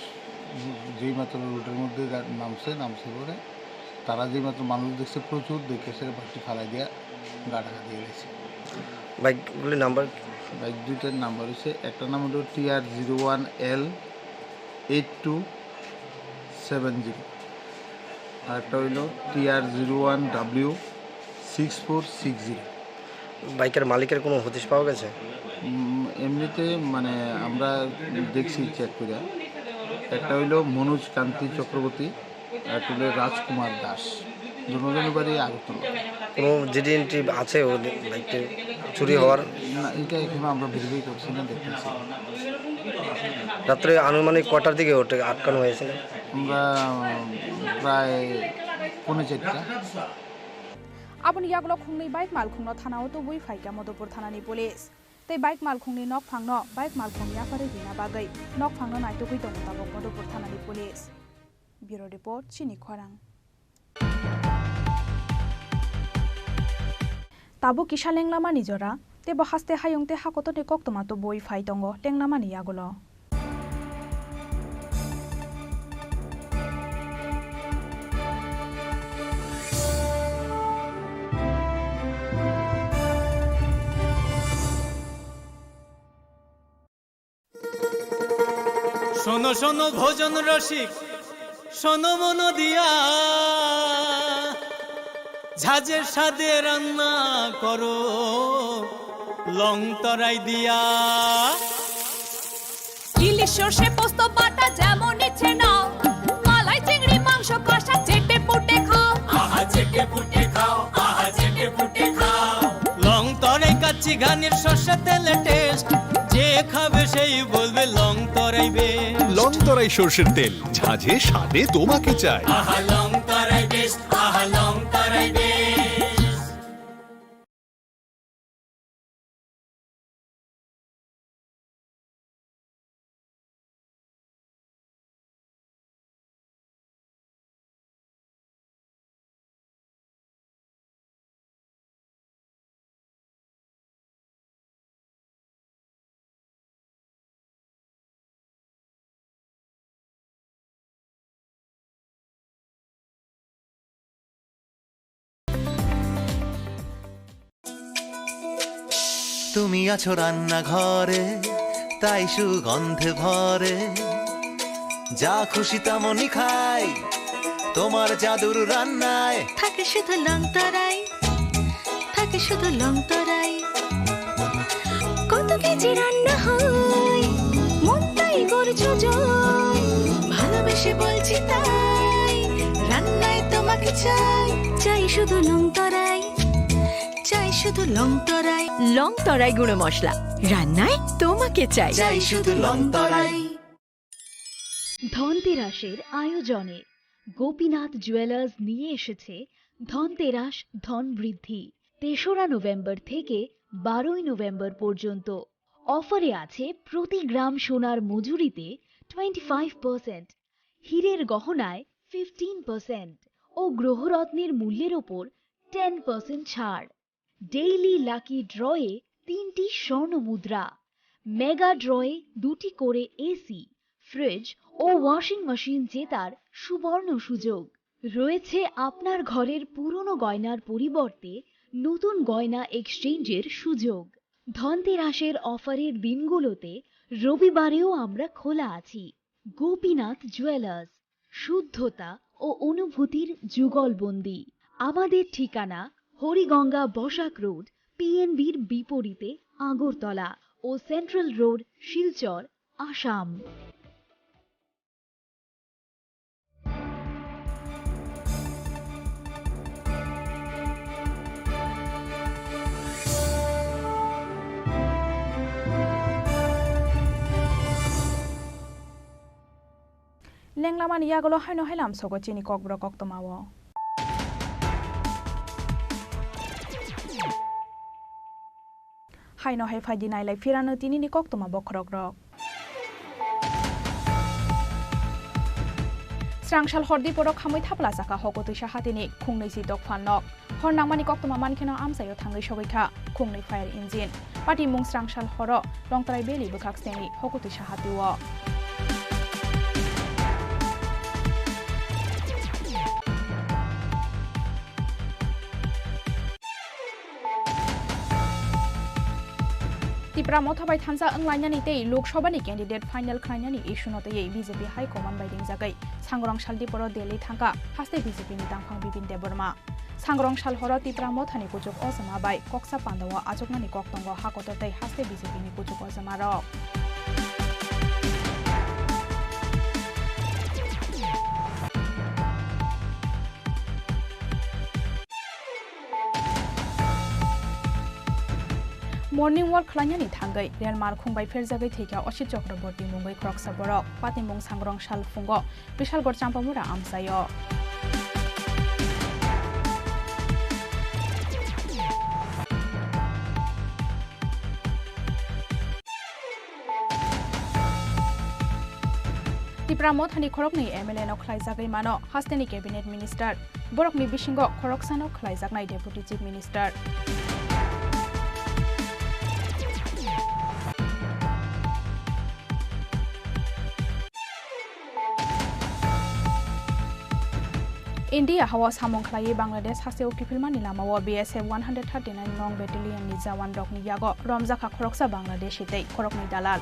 উম, যেই মাত্র রোডের মধ্যে গা-, নামছে, নামছে পরে তারা যেই মাত্র মানুষ দেখছে প্রচুর, দেখে সে বাড়তি ফালাই দিয়া গা ঢাকা দিয়ে গেছে। বাইকগুলির নাম্বার? বাইক দুইটার নাম্বার হচ্ছে, একটা নাম হলো T R zero one L eight two seven zero, আর একটা হইলো T R zero one W six four six zero. বাইকের মালিকের কোনো হদিশ পাওয়া গেছে? উম, এমনিতে, মানে, আমরা দেখছি চেক করে, একটা হইলো মনোজ কান্তি চক্রবর্তী, আর একটা হইলো রাজকুমার দাস, দুজনের বাড়ি আগরতলা। কোনো জিডি এন্ট্রি আছে ও বাইকটি চুরি হওয়ার? না, এটা এখনো আমরা ভেরিফাই করছি না, দেখতেছি। রাত্রে আনুমানিক কটার দিকে ওটা আটকানো হয়েছিল? আমরা, উম, প্রায় পৌনে চারটা। Aboni yagulo khungnwi bike malkhungno thanao tubui phaikha Madhupur thanani police. Tei bike malkhungni nokphangno bike malkhung yapharwi rina bagwi nokphangno naitugwi tongo tabuk Madhupur thanani police. Bureau report, Chini Khorang. Tabuk kisa lenglamani jora, tei bo haste hayung tei hakotorni koktwma tubui phai tongo lenglamani yagulo. শোনো শোনো ভোজন রসিক, শোনো মন দিয়া, ঝাঁঝের স্বাদে রান্না করো লং তরাই দিয়া। ইলিশ সর্ষে পোস্ত বাটা যেমন ইচ্ছে নাও, মালাই চিংড়ি মাংস কষা চেটে পুটে খাও। আহা চেটে পুটে খাও, আহা চেটে পুটে খাও। লং তরাই কাচ্চি ঘানির সর্ষে তেলে টেস্ট, যে খাবে সেই বলবে লং তরাই বেস্ট। লং তরাই সর্ষের তেল, ঝাঁঝে স্বাদে তোমাকে চাই। আহা লং তরাই বেস্ট, আহা লং তরাই বেস্ট। তুমি আছো রান্নাঘরে, তাই সুগন্ধে ভরে। যা খুশি তেমনই খাই, তোমার জাদুর রান্নায়। থাকে শুধু লং তরাই, থাকে শুধু লং তরাই। কত কেজি রান্না হয়, মনটাই করছো জয়। ভালোবেসে বলছি তাই, রান্নায় তোমাকে চাই। চাই শুধু লং তরাই, চাই শুধু লং তরাই। লং তরাই গুঁড়ো মশলা, রান্নায় তোমাকে চাই। চাই শুধু লং তরাই। ধনতেরাসের আয়োজনে গোপীনাথ জুয়েলার্স নিয়ে এসেছে ধনতেরাস ধন বৃদ্ধি। তেসরা নভেম্বর থেকে বারোই নভেম্বর পর্যন্ত অফারে আছে প্রতি গ্রাম সোনার মজুরিতে টোয়েন্টি ফাইভ পার্সেন্ট, হীরের গহনায় ফিফটিন পার্সেন্ট ও গ্রহরত্নের মূল্যের ওপর টেন পার্সেন্ট ছাড়। ডেইলি লাকি ড্রয়ে তিনটি স্বর্ণ মুদ্রা, মেগা ড্রয়ে দুটি করে এসি, ফ্রিজ ও ওয়াশিং মেশিন জেতার সুবর্ণ সুযোগ। রয়েছে আপনার ঘরের পুরনো গয়নার পরিবর্তে নতুন গয়না এক্সচেঞ্জের সুযোগ। ধনতেরাসের অফারের দিনগুলোতে রবিবারেও আমরা খোলা আছি। গোপীনাথ জুয়েলার্স, শুদ্ধতা ও অনুভূতির যুগলবন্দি। আমাদের ঠিকানা হরিগঙ্গা বসাক রোড, পিএনবির বিপরীতে আগরতলা ও central road, Silchar, Assam. Lenglamani yagulo haino hai lamsogo chini kokborok koktwmao. Haino hai phaidi nailai phirano tinini koktwma bokhorokrok. Srangsal hordi borok khamwi thapla chakha hokotwisa hatini khungnwi si dokphal nok. Hor nangmani koktwma mankheno amchaio thangwi sogwi kha khungnwi fire engine. Patimung srangsal horo Longtrai Valley bwkhak sengwi hokotwisa hatio. Tipra Motha bai thansa wnglainani tei Lok Sabha ni candidate final khlainani issue no twiwi B J P High Command bai ringjagwi Sangrong Saldiporo Delhi thangkha haste B J P ni tangphang Bipin Debbarma. Sangrong sal horo Tipra Mothani kuchuk ojama bai koksa pandao achuknani kok tongo hakotor tei haste B J P ni kuchuk ojama rok. Morning walk khlainani thangwi rel malkhung bai pherjagwi thwikha Osit Chakraborty mungwi khoroksa borok. Patimung Sangrong sal phungo Bishalgarh Champamura amchaio. Tipra Mothani khoroknwi M L A no khlaijagwi mano hasteni cabinet minister. Borokni bisingo khoroksano khlaijaknai deputy chief minister. India hao samung khlaiwi Bangladesh hasteo kiphilmani lamao B S F one hundred thirty-nine nong battalion ni jawan rokni yago romjakha khoroksa Bangladeshi tei khoroknwi dalal.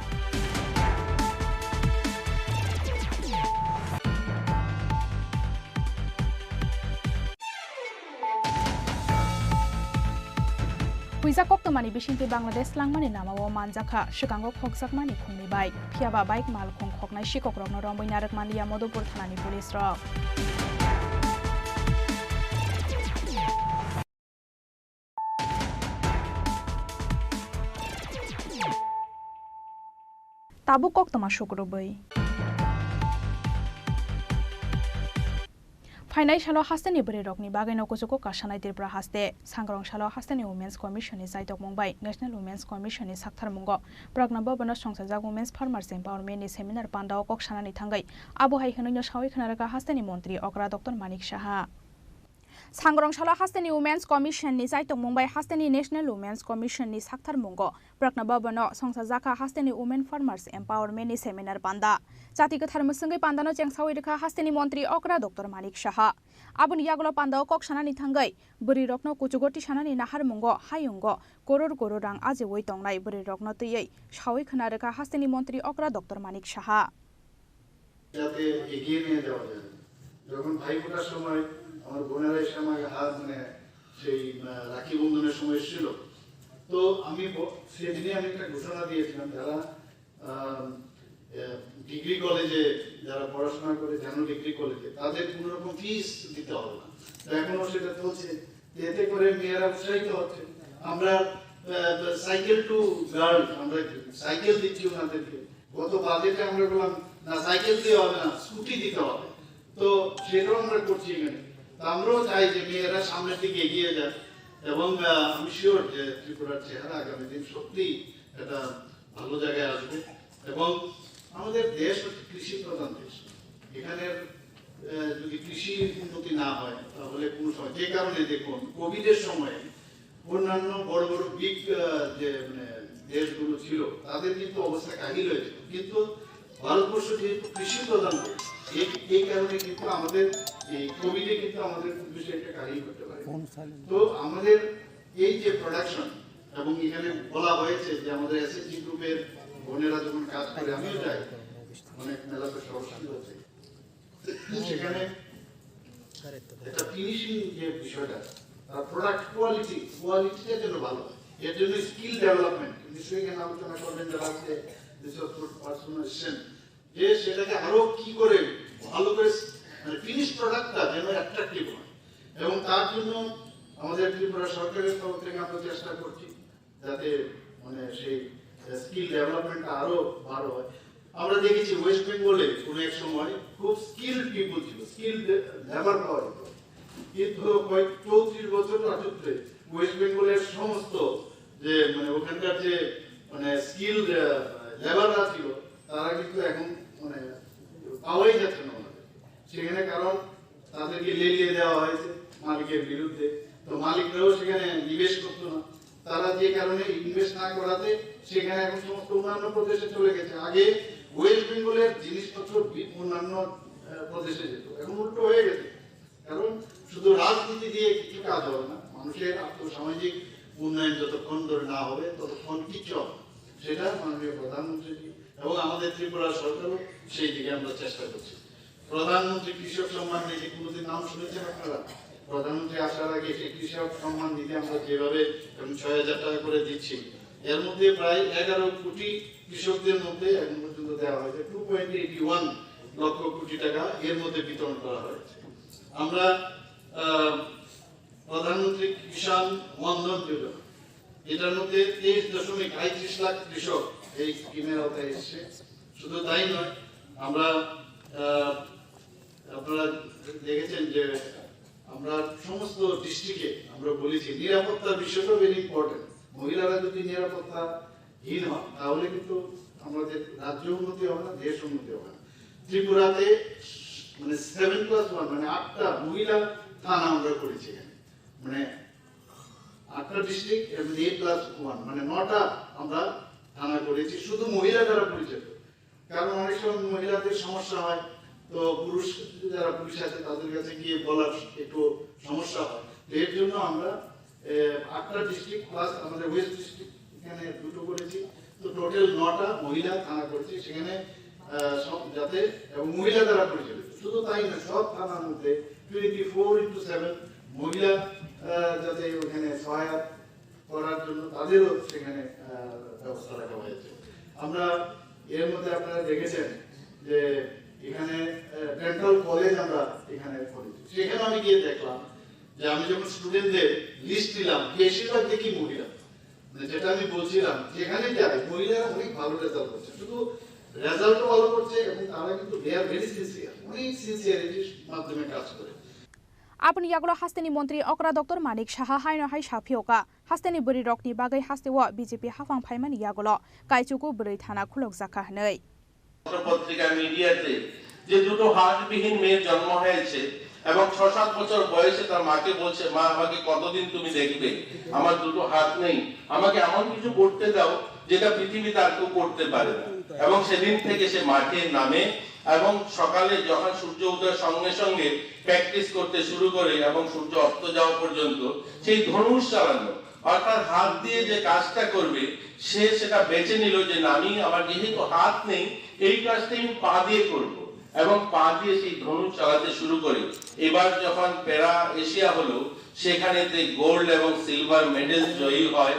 Huijak koktwmani bisingtwi Bangladesh langmani lamao manjakha, swkango khokjakmani khungni bai. Phiyaba bike malkhung khoknai sikokrokno romwi narwk manliya Madhupur thanani police rok. Tabuk koktwma sukrubwi. Phainai salo hasteni bwrwirokni bagwino kuchugo kasanai Tripura haste. Sangrong salo hasteni Women's Commission ni chaitokmung bai National Women's Commission ni saktharmungo Pragna Bhavan o songchajak Women's Farmers Empowerment ni seminar pandao kok sanani thangwi abo hai hwnwino sawi khwnarwkha hasteni montri okra Doctor Manik Saha. Sangrong salo hasteni Women's Commission ni chaitokmung bai hasteni National Women's Commission ni saktharmungo Pragna Bhavan o songchajakha hasteni Women Farmers Empowerment ni seminar panda. Chati kwthar mwswngwi pandano chengsawi rwkha hasteni montri okra Doctor Manik Saha. Aboni yagulo pandao kok sanani thangwi bwrwirokno kuchugo tisanani naharmungo hayungo koror koror rang ajiwi tongnai bwrwirokno twiwi sawi khwna rwkha hasteni montri okra Doctor Manik Saha. যাতে এগিয়ে নিয়ে যাওয়া যায়। যখন ভাইফোঁটার সময় আমার বোনেরা এসে আমাকে হাত, মানে, সেই, আহ, রাখি বন্ধনের সময় এসেছিল, তো আমি ব-, সেদিনে আমি একটা ঘোষণা দিয়েছিলাম, যারা, আহ, আহ, ডিগ্রি কলেজে যারা পড়াশোনা করে, যেন ডিগ্রি কলেজে তাদের কোনো রকম ফিস দিতে হবে না। তো এখনো সেটা চলছে, এতে করে মেয়েরা উৎসাহিত হচ্ছে। আমরা, আহ, সাইকেল টু গার্লস, আমরা সাইকেল দিচ্ছি ওনাদেরকে। গত বাজেটে আমরা বললাম, "না, সাইকেল দিয়ে হবে না, স্কুটি দিতে হবে।" তো সেটাও আমরা করছি এখানে। তো আমরাও চাই যে মেয়েরা সামনের দিকে এগিয়ে যাক এবং, আহ, আমি শিওর যে ত্রিপুরার চেহারা আগামী দিন সত্যিই একটা ভালো জায়গায় আসবে। এবং আমাদের দেশ হচ্ছে কৃষি প্রধান দেশ। এখানের, আহ, যদি কৃষি উন্নতি না হয়, তাহলে কোনো সময়, যে কারণে দেখুন, কোভিডের সময় অন্যান্য বড় বড় বিগ, আহ, যে, মানে, দেশগুলো ছিল, তাদের কিন্তু অবস্থা কাহিল হয়েছিল। কিন্তু ভারতবর্ষ যেহেতু কৃষি প্রধান দেশ, এই, এই কারণে কিন্তু আমাদের এই কোভিডে কিন্তু আমাদের খুব বেশি একটা কাহিল করতে পারে। তো আমাদের এই যে প্রোডাকশন, এবং এখানে বলা হয়েছে যে আমাদের এসএইচজি গ্রুপের বোনেরা যখন কাজ করে, আমিও যাই, অনেক মেলাতে সরাসরি হচ্ছে। সেখানে একটা ফিনিশিং যে বিষয়টা, তার প্রোডাক্ট কোয়ালিটি, কোয়ালিটিটা যেন ভালো হয়, এর জন্য স্কিল ডেভেলপমেন্ট, নিশ্চয়ই এখানে আলোচনা করবেন যারা আজকে রিসোর্স পার্সন এসছেন, যে সেটাকে আরো কি করে ভালো করে, মানে, ফিনিশ প্রোডাক্টটা যেন অ্যাট্রাকটিভ হয়। এবং তার জন্য আমাদের ত্রিপুরা সরকারের তরফ থেকে আমরা চেষ্টা করছি যাতে, মানে, সেই স্কিল ডেভেলপমেন্টটা আরো ভালো হয়। আমরা দেখেছি ওয়েস্ট বেঙ্গলে কোনো এক সময় খুব স্কিল্ড পিপল ছিল, স্কিল্ড লেবার পাওয়া যেত, কিন্তু কয়েক চৌত্রিশ বছর রাজত্বে ওয়েস্ট বেঙ্গলের সমস্ত যে মানে ওখানকার যে মানে স্কিল্ড লেবাররা ছিল, তারা কিন্তু এখন মানে পাওয়াই যাচ্ছে না ওনাদের সেখানে। কারণ তাদেরকে লেলিয়ে দেওয়া হয়েছে মালিকের বিরুদ্ধে। তো মালিকরাও সেখানে নিবেশ করতো না। তারা যে কারণে ইনভেস্ট না করাতে সেখানে এখন সমস্ত অন্যান্য প্রদেশে চলে গেছে। আগে ওয়েস্ট বেঙ্গলের জিনিসপত্র বি-, অন্যান্য, আহ, প্রদেশে যেত, এখন উল্টো হয়ে গেছে। কারণ শুধু রাজনীতি দিয়ে কিছু কাজ হবে না। মানুষের আর্থসামাজিক উন্নয়ন যতক্ষণ ধরে না হবে, ততক্ষণ কিচ্ছু হবে না। সেটা মাননীয় প্রধানমন্ত্রী এবং আমাদের ত্রিপুরা সরকারও সেই দিকে আমরা চেষ্টা করছি। প্রধানমন্ত্রী কৃষক সম্মান নিধি কোনোদিন নাম শুনেছেন আপনারা? প্রধানমন্ত্রী আসার আগে সেই কৃষক সম্মান নিধি আমরা যেভাবে এখন ছয় হাজার টাকা করে দিচ্ছি, এর মধ্যে প্রায় এগারো কোটি কৃষকদের মধ্যে এখন পর্যন্ত দেওয়া হয়েছে two point eighty one lakh কোটি টাকা, এর মধ্যে বিতরণ করা হয়েছে। আমরা, আহ, প্রধানমন্ত্রী কিষাণ মনধন যোজনা, এটার মধ্যে তেইশ দশমিক পঁয়ত্রিশ লাখ কৃষক এই স্কিমের আওতায় এসছে। শুধু তাই নয়, আমরা, আহ, আপনারা দেখেছেন যে আমরা সমস্ত ডিস্ট্রিক্টে আমরা বলেছি নিরাপত্তার বিষয়টা ভেরি ইম্পর্টেন্ট। মহিলারা যদি নিরাপত্তাহীন হন, তাহলে কিন্তু আমাদের রাজ্য উন্নতি হবে না, দেশ উন্নতি হবে না। ত্রিপুরাতে মানে সেভেন প্লাস ওয়ান, মানে আটটা মহিলা থানা আমরা করেছি এখানে, মানে আটটা ডিস্ট্রিক্ট এবং এইট প্লাস ওয়ান, মানে নটা আমরা থানা করেছি শুধু মহিলা দ্বারা পরিচালিত। কারণ অনেক সময় মহিলাদের সমস্যা হয়, তো পুরুষ যারা পুলিশ আছে তাদের কাছে গিয়ে বলার একটু সমস্যা হয়। তো এর জন্য আমরা, এ, আটটা ডিস্ট্রিক্ট প্লাস আমাদের ওয়েস্ট ডিস্ট্রিক্ট এখানে দুটো করেছি। তো টোটাল নটা মহিলা থানা করেছি। সেখানে, আহ, সব যাতে এবং মহিলা দ্বারা পরিচালিত। শুধু তাই না, সব থানার মধ্যে টোয়েন্টি ফোর ইন্টু সেভেন মহিলা, আহ, যাতে ওখানে সহায়ক করার জন্য তাদেরও সেখানে, আহ, ব্যবস্থা রাখা হয়েছে। আমরা এর মধ্যে আপনারা দেখেছেন যে এখানে, আহ, ডেন্টাল কলেজ আমরা এখানে করেছি। সেখানে আমি গিয়ে দেখলাম যে আমি যখন স্টুডেন্টদের লিস্ট নিলাম, বেশিরভাগ দেখি মহিলা। মানে যেটা আমি বলছিলাম, যেখানে যাই মহিলারা অনেক ভালো রেজাল্ট করছে। শুধু রেজাল্টও ভালো করছে এবং তারা কিন্তু they are very sincere, অনেক সিনসিয়ারিটির মাধ্যমে কাজ করে। Aboni yagulo hasteni montri okra Doctor Manik Saha haino hai sa phiyokha, hasteni bwrwi rokni bagwi hasteo B J P haphang phaimani yagulo kaichuku bwrwi thana khulokjakha hwnwi. পত্রিকা মিডিয়াতে যে দুটো হাতবিহীন মেয়ের জন্ম হয়েছে এবং ছ সাত বছর বয়সে তার মাকে বলছে, "মা, আমাকে কতদিন তুমি দেখবে? আমার দুটো হাত নেই, আমাকে এমন কিছু করতে দাও যেটা পৃথিবীতে আর কেউ করতে পারে না।" এবং সেদিন থেকে সে মাঠে নামে এবং সকালে যখন সূর্য উদয়ের সঙ্গে সঙ্গে প্র্যাকটিস করতে শুরু করে এবং সূর্য অস্ত যাওয়া পর্যন্ত সেই ধনুষ চালানো, অর্থাৎ হাত দিয়ে যে কাজটা করবে, সে সেটা বেছে নিল যে, "না, আমি, আমার যেহেতু হাত নেই, এই কাজটা আমি পা দিয়ে করব।" এবং পা দিয়ে সেই ধনুষ চালাতে শুরু করে। এবার যখন প্যারা এশিয়া হলো, সেখানেতে গোল্ড এবং সিলভার মেডেল জয়ী হয়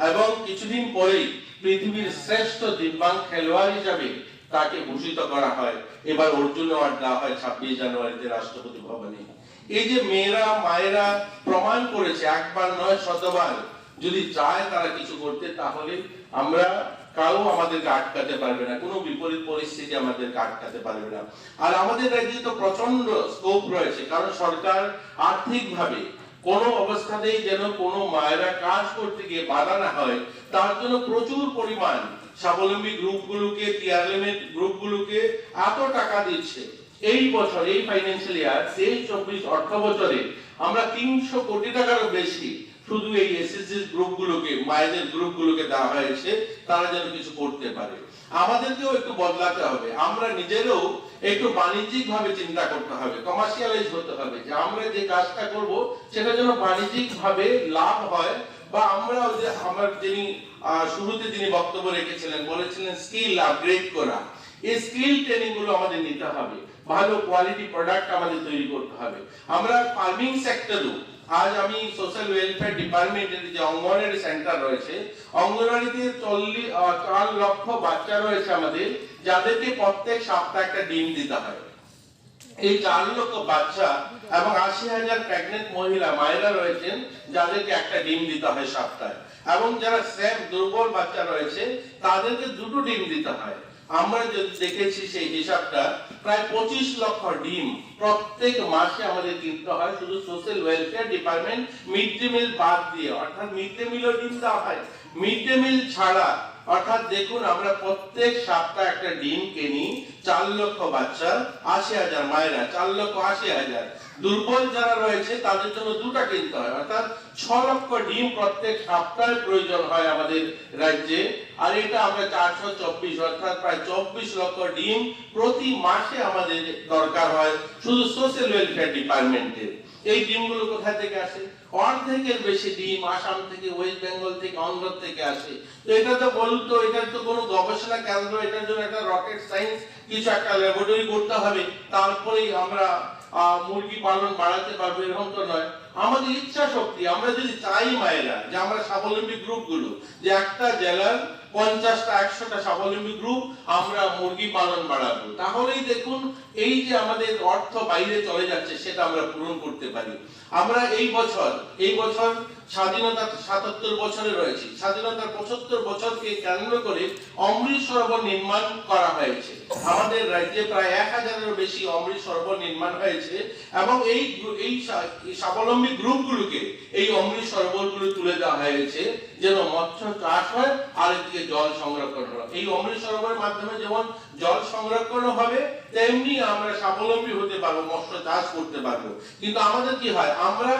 এবং কিছুদিন পরেই পৃথিবীর শ্রেষ্ঠ দিব্যাঙ্গ খেলোয়াড় হিসাবে তাকে ভূষিত করা হয়। এবার অর্জুন অ্যাওয়ার্ড দেওয়া হয় ছাব্বিশ জানুয়ারিতে রাষ্ট্রপতি ভবনে। এই যে মেয়েরা, মায়েরা প্রমাণ করেছে একবার নয় শতবার, যদি চায় তারা কিছু করতে, তাহলে আমরা, কাউ আমাদেরকে আটকাতে পারবে না, কোনো বিপরীত পরিস্থিতি আমাদেরকে আটকাতে পারবে না। আর আমাদের রাজ্যে তো প্রচন্ড স্কোপ রয়েছে, কারণ সরকার আর্থিকভাবে কোনো অবস্থাতেই যেন কোনো মায়েরা কাজ করতে গিয়ে বাধা না হয়, তার জন্য প্রচুর পরিমাণ স্বাবলম্বী গ্রুপগুলোকে, টিআরএলএমএ গ্রুপগুলোকে এত টাকা দিচ্ছে। এই বছর, এই ফাইন্যান্সিয়াল ইয়ার তেইশ চব্বিশ অর্থ বছরে আমরা তিনশো কোটি টাকারও বেশি শুধু এই এসএসজি গ্রুপগুলোকে, মায়েদের গ্রুপগুলোকে দেওয়া হয়েছে, তারা যেন কিছু করতে পারে। আমাদেরকেও একটু বদলাতে হবে, আমরা নিজেরাও একটু বাণিজ্যিকভাবে চিন্তা করতে হবে, কমার্শিয়ালাইজ হতে হবে, যে আমরা যে কাজটা করব সেটা যেন বাণিজ্যিকভাবে লাভ হয়, বা আমরা ওই যে আমার যিনি, আহ, শুরুতে যিনি বক্তব্য রেখেছিলেন, বলেছিলেন স্কিল আপগ্রেড করা, এই স্কিল ট্রেনিং গুলো আমাদের নিতে হবে, ভালো কোয়ালিটি প্রোডাক্ট আমাদের তৈরি করতে হবে। আমরা ফার্মিং সেক্টরও, আজ আমি সোশ্যাল ওয়েলফেয়ার ডিপার্টমেন্টের যে অঙ্গনওয়াড়ি সেন্টার রয়েছে, অঙ্গনওয়াড়িতে চল্লিশ, আহ, চার লক্ষ বাচ্চা রয়েছে আমাদের, যাদেরকে প্রত্যেক সপ্তাহে একটা ডিম দিতে হয়। এই চার লক্ষ বাচ্চা এবং আশি হাজার প্রেগনেন্ট মহিলা মায়েরা রয়েছেন, যাদেরকে একটা ডিম দিতে হয় সপ্তাহে, এবং যারা স্রেফ দুর্বল বাচ্চা রয়েছে, তাদেরকে দুটো ডিম দিতে হয়। আমরা যদি দেখেছি সেই হিসাবটা, প্রায় পঁচিশ লক্ষ ডিম প্রত্যেক মাসে আমাদের কিনতে হয় শুধু social welfare department mid day meal বাদ দিয়ে। অর্থাৎ মিড ডে মিলও ডিম দেওয়া হয়, মিড ডে মিল ছাড়া। অর্থাৎ দেখুন, আমরা প্রত্যেক সপ্তাহে একটা ডিম কিনি, চার লক্ষ বাচ্চা, আশি হাজার মায়েরা, চার লক্ষ আশি হাজার। দুর্বল যারা রয়েছে তাদের জন্য দুটো কিনতে হয়, অর্থাৎ ছ লক্ষ ডিম প্রত্যেক সপ্তাহে প্রয়োজন হয় আমাদের রাজ্যে। আর এটা আমরা চারশো চব্বিশ, অর্থাৎ প্রায় চব্বিশ লক্ষ ডিম প্রতি মাসে আমাদের দরকার হয় শুধু সোশ্যাল ওয়েলফেয়ার ডিপার্টমেন্টে। এই ডিমগুলো কোথা থেকে আসে? অর্ধেকের বেশি ডিম আসাম থেকে, ওয়েস্ট বেঙ্গল থেকে, অন্ধ্র থেকে আসে। তো এটা তো বলুন তো, এটার তো কোনো গবেষণা কেন্দ্র, এটার জন্য একটা রকেট সায়েন্স, কিছু একটা ল্যাবরেটরি করতে হবে, তারপরেই আমরা আহ, মুরগি পালন বাড়াতে পারবো, এরকম তো নয়। আমাদের ইচ্ছা শক্তি, আমরা যদি চাই মায়েরা যে আমরা স্বাবলম্বী গ্রুপগুলো, যে একটা জেলার পঞ্চাশটা, একশোটা স্বাবলম্বী গ্রুপ আমরা মুরগি পালন বাড়াবো, তাহলেই দেখুন এই যে আমাদের অর্থ বাইরে চলে যাচ্ছে, সেটা আমরা পূরণ করতে পারি। আমরা এই বছর, এই বছর স্বাধীনতার সাতাত্তর বছরে রয়েছি, স্বাধীনতার পঁচাত্তর বছরকে কেন্দ্র করে অমৃত সরোবর নির্মাণ করা হয়েছে। আমাদের রাজ্যে প্রায় এক হাজারেরও বেশি অমৃত সরোবর নির্মাণ হয়েছে এবং এই গ্রু-, এই স্বা-, এই স্বাবলম্বী গ্রুপগুলোকে এই অমৃত সরোবরগুলো তুলে দেওয়া হয়েছে, যেন মৎস্য চাষ হয় আর এদিকে জল সংরক্ষণ হয়। এই অমৃত সরোবরের মাধ্যমে যেমন জল সংরক্ষণ হবে, তেমনি আমরা স্বাবলম্বী হতে পারবো, মৎস্য চাষ করতে পারবো। কিন্তু আমাদের কি হয়, আমরা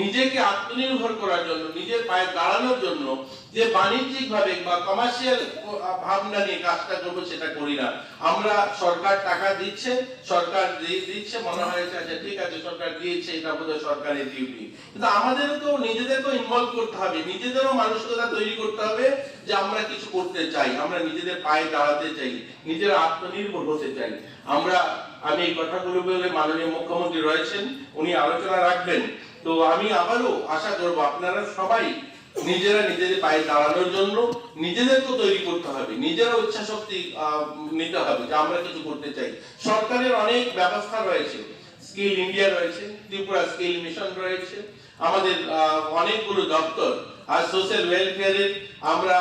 নিজেকে আত্মনির্ভর করার জন্য, নিজের পায়ে দাঁড়ানোর জন্য যে বাণিজ্যিকভাবে বা কমার্শিয়াল ভাবনা নিয়ে কাজটা করবো, সেটা করি না। আমরা, সরকার টাকা দিচ্ছে, সরকার দি-, দিচ্ছে, মনে হয়েছে আচ্ছা ঠিক আছে, সরকার দিয়েছে, এটা বোধহয় সরকারের ডিউটি। কিন্তু আমাদেরও তো নিজেদেরকেও ইনভলভ করতে হবে, নিজেদেরও মানসিকতা তৈরি করতে হবে যে আমরা কিছু করতে চাই, আমরা নিজেদের পায়ে দাঁড়াতে চাই, নিজেরা আত্মনির্ভর হতে চাই। আমরা, আমি এই কথাগুলো বলে, মাননীয় মুখ্যমন্ত্রী রয়েছেন, উনি আলোচনা রাখবেন। তো আমি আবারও আশা করব আপনারা সবাই নিজেরা নিজেদের পায়ে দাঁড়ানোর জন্য নিজেদেরকে তৈরি করতে হবে, নিজেরা ইচ্ছা শক্তি আহ, নিতে হবে যে আমরা কিছু করতে চাই। সরকারের অনেক ব্যবস্থা রয়েছে, স্কিল ইন্ডিয়া রয়েছে, ত্রিপুরা স্কিল মিশন রয়েছে, আমাদের আহ, অনেকগুলো দপ্তর। আর সোশ্যাল ওয়েলফেয়ারের আমরা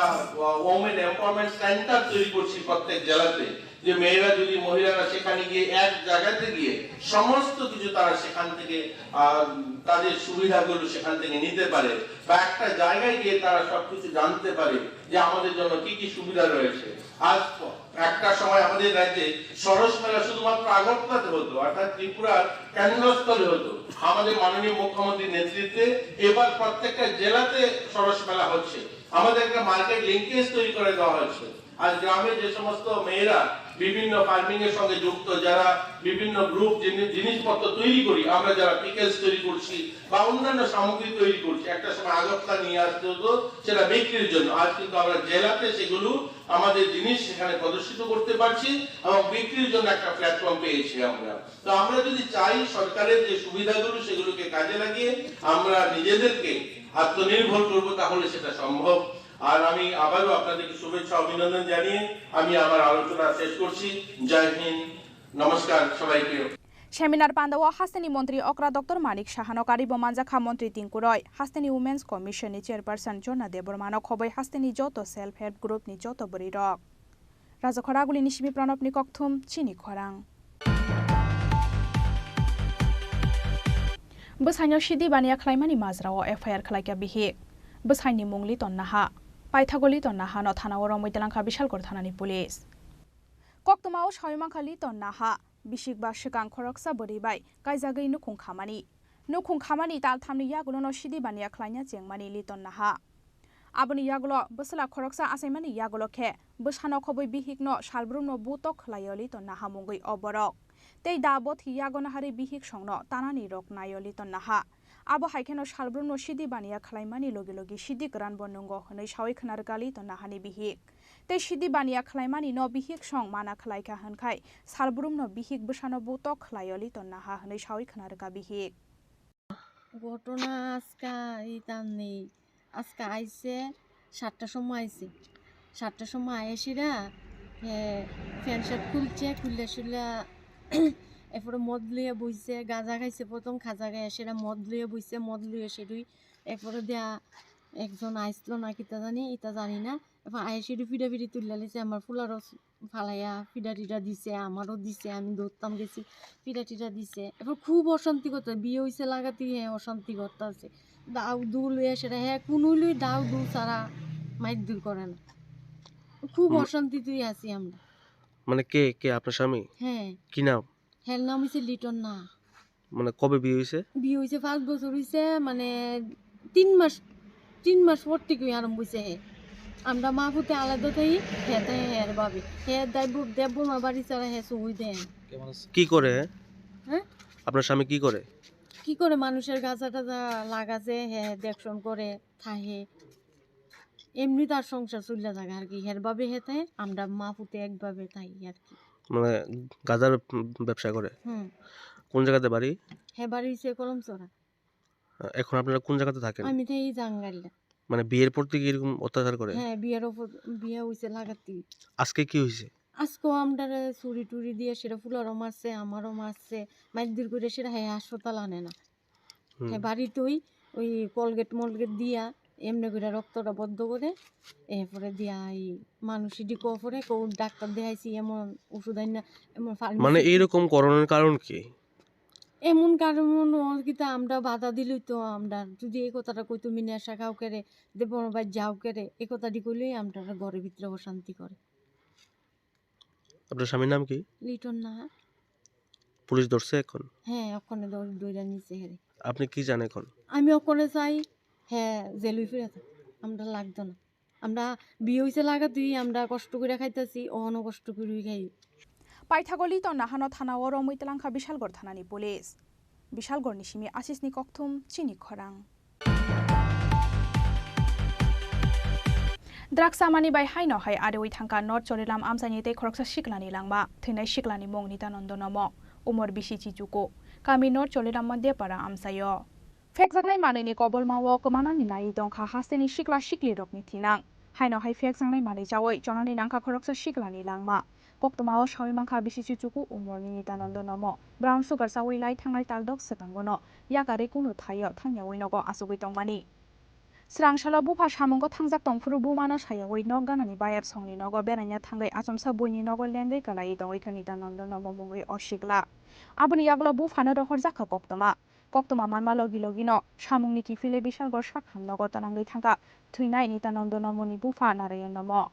ওমেন এম্পাওয়ারমেন্ট সেন্টার তৈরি করছি প্রত্যেক জেলাতে, যে মেয়েরা যদি, মহিলারা সেখানে গিয়ে এক জায়গাতে গিয়ে সমস্ত কিছু তারা সেখান থেকে আহ, তাদের সুবিধাগুলো সেখান থেকে নিতে পারে, বা একটা জায়গায় গিয়ে তারা সবকিছু জানতে পারে যে আমাদের জন্য কি কি সুবিধা রয়েছে। আজ প-, একটা সময় আমাদের রাজ্যে সরস মেলা শুধুমাত্র আগরতলাতে হতো, অর্থাৎ ত্রিপুরার কেন্দ্রস্থলে হতো। আমাদের মাননীয় মুখ্যমন্ত্রীর নেতৃত্বে এবার প্রত্যেকটা জেলাতে সরস মেলা হচ্ছে। আমাদের একটা মার্কেট লিঙ্কেজ তৈরি করে দেওয়া হয়েছে। আজ গ্রামে যে সমস্ত মেয়েরা বিভিন্ন ফার্মিং এর সঙ্গে যুক্ত, যারা বিভিন্ন গ্রুপ জিনিসপত্র তৈরি করি, আমরা যারা পিকেলস তৈরি করছি বা অন্যান্য সামগ্রী তৈরি করছি, একটা সময় আগরতলা নিয়ে আসতে হতো সেটা বিক্রির জন্য। আজ কিন্তু আমরা জেলাতে সেগুলো, আমাদের জিনিস সেখানে প্রদর্শিত করতে পারছি এবং বিক্রির জন্য একটা প্ল্যাটফর্ম পেয়েছি আমরা। তো আমরা যদি চাই সরকারের যে সুবিধাগুলো, সেগুলোকে কাজে লাগিয়ে আমরা নিজেদেরকে আত্মনির্ভর করব, তাহলে সেটা সম্ভব। আর আমি আবারও আপনাদেরকে শুভেচ্ছা অভিনন্দন জানিয়ে আমি আমার আলোচনা শেষ করছি। জয় হিন্দ, নমস্কার সবাইকে। Seminar pandao hasteni montri okra Doctor Manik Sahano karibo manjakha montri Tinku Roy, hasteni Women's Commission ni chairperson Jona Debbarma no khoboi hasteni joto self help group ni joto bwrwi rok. Rajakhor Aguli ni simi Pranab ni kokthum chini khorang. Bwsaino sidi baniya khlaimani majrao F I R khlaikha bihik. Bwsaini mung Liton Naha. Paithago Liton Naha no thanao romwi twlangkha Bishalgarh thanani police. Koktwmao sawi mankha Liton Naha, bisik ba swkang khoroksa bwrwi bai kaijagwi nukhung khamani. Nukhung khamani tal thamni yagulono sidi baniya khlaina chengmani Liton Naha. Aboni yagulo bwsla khoroksa achaimani yagulo khe bwsano khobwi bihikno salbrumno butok khlaio Liton Naha mungwi o borok. Tei da bothi yago naharwi bihik songno tanani rok naio Liton Naha. Abo hai kheno salbrumno sidi baniya khlaimani logi logi sidi kwranbo nungo hwnwi sawi khna rwkha Liton Nahani bihik. Tei sidi baniya khlaimani no bihik song mana khlaikha hwnkhai salbrumno bihik bwsano butok khlaio Liton Naha hwnwi sawi khna rwkha bihik. ঘটনা আজকে এই তার নেই, আজকে আইছে সাতটার সময় আইছে, সাতটার সময় আইসিরা প্যান্ট শার্ট খুলছে, খুললে শুলে এরপরে মদ লইয়া বইছে, গাঁজা খাইছে প্রথম, খাজা খাই আসিরা মদ লইয়া বইছে, মদ লইয়া সেটুই এরপরে দেয়া একজন আইসলো না কিতা জানি, ইতা জানি না। এরপর আইসিডু ফিডা ফিডি তুললে লিছে আমার ফুলারও ফালাইয়া পিঠা টিঠা দিছে, আমারও দিছে, আমি দৌড়তাম গেছি, পিঠা টিঠা দিছে। এবার খুব অশান্তি করতে, বিয়ে হইছে লাগাতেই হ্যাঁ অশান্তি করতে আছে। দাউ দু লইয়া সেটা হ্যাঁ কোনো লই দাউ দু ছাড়া মাইর দূর করে না। খুব হুম। অশান্তিতেই আছি আমরা। মানে কে, কে আপনার স্বামী? হ্যাঁ। কি নাম? হের নাম হইছে লিটন না। মানে কবে বিয়ে হইছে? বিয়ে হইছে পাঁচ বছর হইছে, মানে তিন মাস, তিন মাস পর থেকে আরম্ভ হইছে হে। আমরা মা পুতে আলাদা থাকি, হে থাকে হের ভাবি। হে দেব-, দেববর্মা বাড়ি ছাড়া হে সুই দেন। কি করে? হ্যাঁ? আপনার স্বামী কি করে? কি করে মানুষের গাছা টাছা লাগাছে, হে দেখশন করে, থাকে। এমনি তার সংসার চলতে থাকে আর কি। হের ভাবে হে থাকে, আমরা মা পুতে একভাবে থাকি আর কি। মানে গাজার ব্যবসা করে? হুম। কোন জায়গাতে বাড়ি? হে বাড়ি হইছে কলমছড়া। এখন আপনারা কোন জায়গাতে থাকেন? আমি থাকি জাঙ্গাইলা। মানে বিয়ের পর থেকে এরকম অত্যাচার করে? হ্যাঁ, বিয়ের ওপর, বিয়ে হইছে লাগাতি। আজকে কি হইছে? আজকেও আমরারে ছুরি টুরি দিয়ে সেটা ফুলারও মারছে, আমারও মারছে, মারধর করে সেটা হ্যাঁ হাসপাতাল আনে না। হুম। হ্যাঁ, বাড়িতেই ওই Colgate মলগেট দিয়া এমনি করে রক্তটা বন্ধ করে, এরপরে দিয়া এই মানুষ ইডি কো পরে কেউ ডাক্তার দেখাইছি, এমন ওষুধ আইন না, এমন মানে pharmacy এইরকম করণের কারণ কি? এমন কারণ ওর কিতা আমরা বাধা দিলই তো আমরা যদি এই কথাটা কই তুমি নেশা খাও কেরে, দে বড় ভাই যাও কেরে, এই কথাটি কইলেই আমরা ঘরের ভিতরে অশান্তি করে। আপনার স্বামীর নাম কি? লিটন নাহা। পুলিশ ধরছে এখন? হ্যাঁ, ওখানে ধর-, ধরে নিছে হেরে। আপনি কি চান এখন? আমি ওখানে চাই, হ্যাঁ, জেলই ফিরে থাক। আমরা লাগতো না। আমরা বিয়ে হইছে লাগা তুই, আমরা কষ্ট করে খাইতেছি, অহনো কষ্ট করে খাই। Paithago Liton Nahano thana o romwi twlangkha Bishalgarh thanani police. Bishalgarhni simi Asisni kokthum chini khorang. Drugs samani bai haino hai arewi thangkha North Choliram amchaini tei khoroksa siklani langma. Thwinai siklani mung Nitanando Nomo, umor bisi chichuku, kami North Choliram Depara amchaio. Phekjaknai manwini kobolmao kwmanani naiwi tongkha hasteni sikla siklirokni thinang. Haino hai phekjaknai manwi chawi chonani nangkha khoroksa siklani langma. Koktwmao sawi mankha bisi chichuku umorni Nitanando Nomo. Brown sugar chawi lai thangnai taldok swkangono yakarwi kunu thaio thangyawi nogo achugwi tongmani. Swrangsalo bupha samungo thangjak tongphuru bumano sayawi nok ganani bayap songni nogo beraina thangwi achomsa buini nogo lengwi kwlaiwi tongwi kha Nitanando Nomo mungwi o sikla. Aboni yagulo buphano rohorjak kha koktwma. Koktwma manma logi logino samungni kiphilwi Bishalgarh sakham nogo twnangwi thangkha thwinai Nitanando Nomoni bupha Narayan Nomo.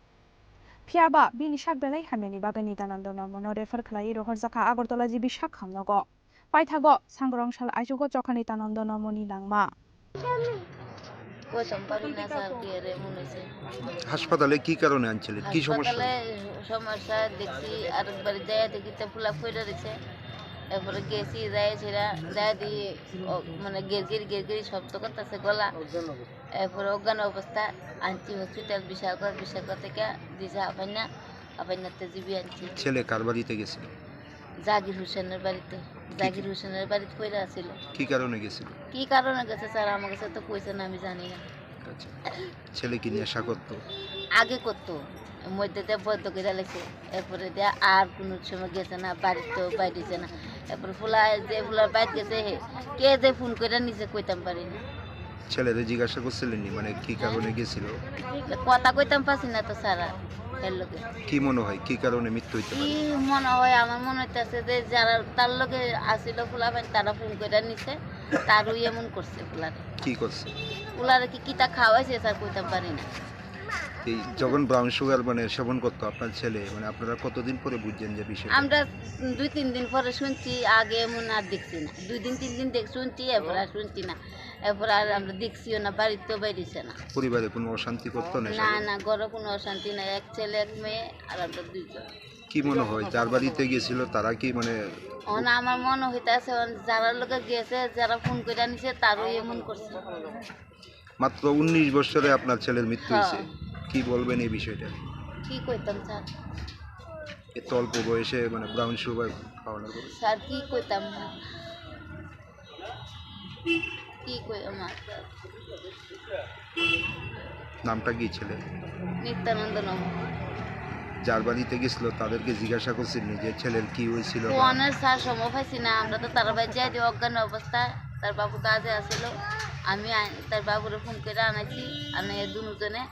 Phiyaba bini sak belai hamyani bagwi Nitanando Nomono refer khlaiwi rohorjakha Agartala G B sakham nogo. Paithago Sangrong sal aichugo chokha Nitanando Nomoni langma. হাসপাতালে কি কারণে আনছিলেন? কি সমস্যা? হাসপাতালে সমস্যা দেখছি, আরেকবার যাইয়া দেখি তো ফুলা ফইরা রয়েছে। এরপরে গেছি, যাই সেটা, যাই দি, ও, মানে, গেরগেরি, গেরগেরি শব্দ করতেছে গলা। এরপরে অজ্ঞান অবস্থা, আনছি হসপিটাল বিশালগড়, বিশালগড় থেকে দিছে হাফাইনা, হাফাইনাতে জিবি আনছি। ছেলে কার বাড়িতে গেছিল? জাকির হোসেনের বাড়িতে। জাকির হোসেনের বাড়িতে পড়ে আছিল। কি কারণে গেছিল? কি কারণে গেছে স্যার, আমার কাছে তো কইছে না, আমি জানি না। আচ্ছা, ছেলে কি নেশা করতো? আগে করতো, মধ্যে দিয়ে বন্ধ করে লাগছে, এরপরে দিয়ে আর কোনো সময় গেছে না, বাড়ির তো বাইরে যায় না। এরপরে ফুলা, যে ফুলার বাইরে গেছে, হে, কে যে ফোন করে নিছে কইতাম পারি না। ছেলেরে জিজ্ঞাসা করছিলেন নি, মানে কি কারণে গেছিল? কথা কইতাম পারছি না তো স্যার, এর লগে। কি মনে হয়, কি কারণে মৃত্যু হইতে পারে? কি মনে হয়, আমার মনে হইতেছে যে যারা তার লগে আসিল ফুলাফান, তারা ফোন করে নিছে, তারও এমন করছে ফুলারে। কি করছে? ফুলারে কি কিতা খাওয়াইছে স্যার, কইতাম পারি না। এই যখন ব্রাউন সুগার মানে সেবন করতো আপনার ছেলে, মানে আপনারা কতদিন পরে বুঝছেন যে বিষয়টা? আমরা দুই তিন দিন পরে শুনছি, আগে এমন আর দেখছি না। দুই দিন তিন দিন দেখ শুনছি, এরপর আর শুনছি না। এরপর আর আমরা দেখছিও না, বাড়ির তো বাইরেছে না। পরিবারে কোনো অশান্তি করতো না না, সেটা? না, ঘরে কোনো অশান্তি নাই। এক ছেলে, এক মেয়ে, আর আমরা দুইজন। কি মনে হয়, যার বাড়িতে গেছিল তারা কি মানে ও না, আমার মনে হইতাছে, ও যারা লোকে গেছে, যারা ফোন করে আনিছে, তারও এমন করছে। মাত্র উনিশ বছরে আপনার ছেলের মৃত্যু হয়েছে। হ্যাঁ। কি বলবেন এই বিষয়টা? কি কইতাম স্যার? এত অল্প বয়সে মানে ব্রাউন সুগার খাওয়ানোর পরে? স্যার, কি কইতাম? কি কইতাম আর? নামটা কি ছেলের? নিত্যানন্দ নম। যার বাড়িতে গেছিল তাদেরকে জিজ্ঞাসা করছিলেন যে ছেলের কি হয়েছিল বা? ফোনে স্যার সময় পাইছি না, আমরা তো তার বাড়ি যাই যে অজ্ঞান অবস্থা, তার বাবু কাজে আসিল, আমি আ-, তার বাবুরে ফোন করে আনাইছি, আনাই দুজনে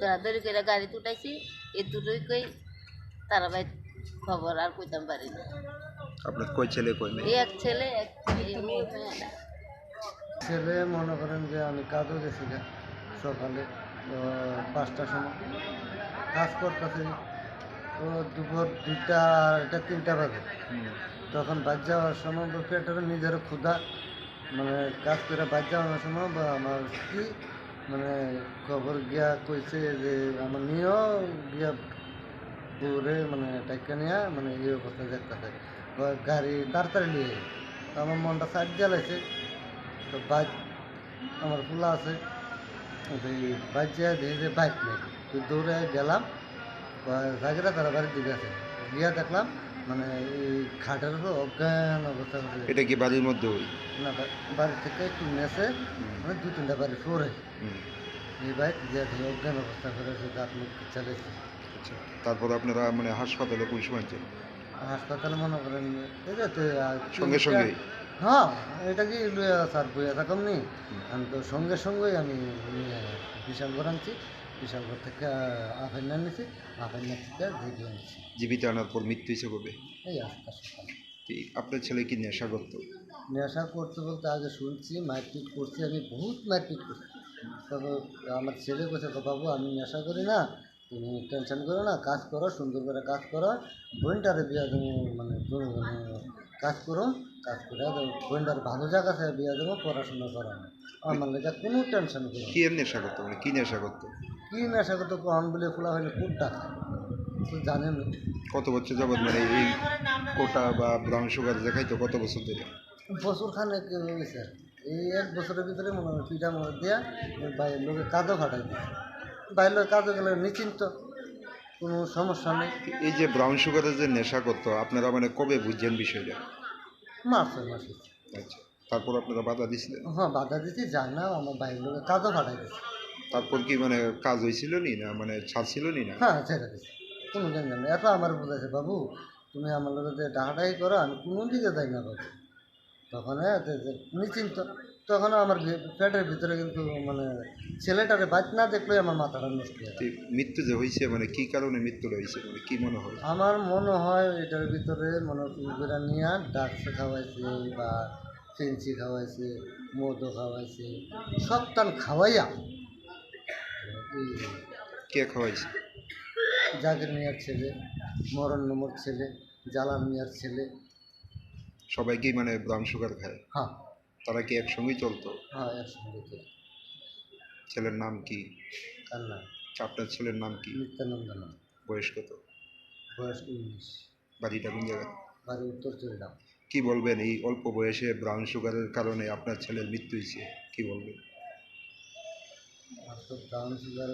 দৌড়াদৌড়ি করে গাড়িতে উঠাইছি, এ দুটোই কই তারা ভাই খবর আর কইতাম পারি না। আপনার কয় ছেলে, কয় মেয়ে? এক ছেলে, এক মেয়ে, মেয়ে না। ছেলে মনে করেন যে আমি কাজও গেছি গা সকালে, তো পাঁচটার সময় কাজ করতেছি, তো দুপুর দুইটা, আড়াইটা, তিনটা বাজে। হুম। তখন বাদ যাওয়ার সময় তো পেটের নিজের ক্ষুধা, মানে, কাজ করে বাদ যাওয়ার সময় বা আমার স্ত্রী, মানে, খবর গিয়া কইছে যে আমার নিয়েও গিয়া বউরে, মানে, টাইকা নিয়া, মানে, এই অবস্থা দেখতেছে। বা গাড়ি তাড়াতাড়ি নিয়ে আয়। তো আমার মনটা সাইড দিয়া লাইছে। তো বাইক, আমার খোলা আছে। তো এই বাইক যেয়ে দেখি যে বাইক নেই। তো দৌড়ে গেলাম। বা জাগিরা তারা বাড়ির দিকে আছে। গিয়া দেখলাম, মানে, এই খাটের উপর অজ্ঞান অবস্থা করে। এটা কি বাড়ির মধ্যে ওই? না, বা-, বাড়ি থেকে একটু নেচে, হুম। মানে, দুই তিনটা বাড়ি পরে। হুম। এই বাইক গিয়া দেখি অজ্ঞান অবস্থা করে আছে, দাঁত মুখ চালাইছে। আচ্ছা, তারপর আপনারা, মানে, হাসপাতালে কোন সময় যান? হাসপাতালে মনে করেন, এই যে তে, আহ, সঙ্গে তিনটা সঙ্গেই? হ্যাঁ, এটা কি লইয়া স্যার বইয়া থাকম নি? হুম। আমি তো সঙ্গে সঙ্গেই আমি নিয়ে বিশালগড় আনছি, বিশালগড় থেকে, আহ, আফাইন্না নিছি, আফাইন্না থেকে ভিডিও নিছি। জীবিত আনার পর মৃত্যু হয়েছে কবে? এই আজকে সকালে। ঠিক, আপনার ছেলে কি নেশা করতো? নেশা করতো বলতে আগে শুনছি, মারপিট করছি, আমি বহুত মারপিট করছি। তবে আমার ছেলে বলছে, "বাবু, আমি নেশা করি না, তুমি টেনশন করো না, কাজ করো, সুন্দর করে কাজ করো, বোনটারে বিয়া দেবো, মানে, দুনো জনে কাজ করো, কাজ করে দেবো, বোনটার ভালো জায়গা থেকে বিয়া দেবো, পড়াশোনা করানো, আমার লেগে কোনো টেনশন করো না।" কি এমনি নেশা করতো, মানে, কি নেশা করতো? কি নেশা করতো, কখন বলে খোলা হইলে কোনটা খায়, তো জানেন না। কত বছর যাবত, মানে, এই কোটা বা ব্রাউন সুগার যে খাইতো, কত বছর ধরে? বছর খানেক হয়েছে। এই এক বছরের ভিতরে মনে হয় পিঠা মনে দিয়া ওই ভাইয়ের লোকে কাজও ফাটাই দিছে। ভাইয়ের লোকে কাজও গেলে নিশ্চিন্ত, কোনো সমস্যা নেই। এই যে ব্রাউন সুগারের যে নেশা করতো, আপনারা, মানে, কবে বুঝছেন বিষয়টা? মার্চের মাসে। আচ্ছা, তারপর আপনারা বাধা দিছিলেন? হ্যাঁ, বাধা দিছি, যায় না, আমার ভাইয়ের লোকে কাজও ফাটাই দিছে। তারপর কি, মানে, কাজ হয়েছিল নি না, মানে, ছাড়ছিল নি না? হ্যাঁ, ছেড়ে দিছে, কোনো টেনশন নেই। এত আমার বুঝাইছে, "বাবু, তুমি আমার লোকে যে ডাকাডাকি করো, আমি কোনো দিকে যাই না বাবু।" তখন, হ্যাঁ, যে, যে নিশ্চিন্ত। তখন আমার ভি-, পেটের ভিতরে কিন্তু, মানে, ছেলেটারে বাইত না দেখলেই আমার মাথাটা নষ্ট হয়ে যায়। ঠিক, মৃত্যু যে হয়েছে, মানে, কি কারণে মৃত্যুটা হয়েছে, মানে, কি মনে হয়? আমার মনে হয় এটার ভিতরে মনে হয় কুকুরা নিয়ে ড্রাগস খাওয়াইছে বা ফেন্সি খাওয়াইছে, মদও খাওয়াইছে, সব তান খাওয়াইয়া। এই কে খাওয়াইছে? জাকির মিয়ার ছেলে, মরণ নম্বর ছেলে, জালাল মিয়ার ছেলে। সবাই কি, মানে, ব্রাউন সুগার খায়? হ্যাঁ। তারা কি একসঙ্গেই চলতো? হ্যাঁ, একসঙ্গে চলতো। ছেলের নাম কি? কার নাম? আপনার ছেলের নাম কি? নিত্যানন্দ নাম। বয়স কত? বয়স উনিশ। বাড়িটা কোন জায়গায়? বাড়ি উত্তর চুরিগ্রাম। কি বলবেন, এই অল্প বয়সে ব্রাউন সুগারের কারণে আপনার ছেলের মৃত্যু হয়েছে, কি বলবেন? আর তো ব্রাউন সুগার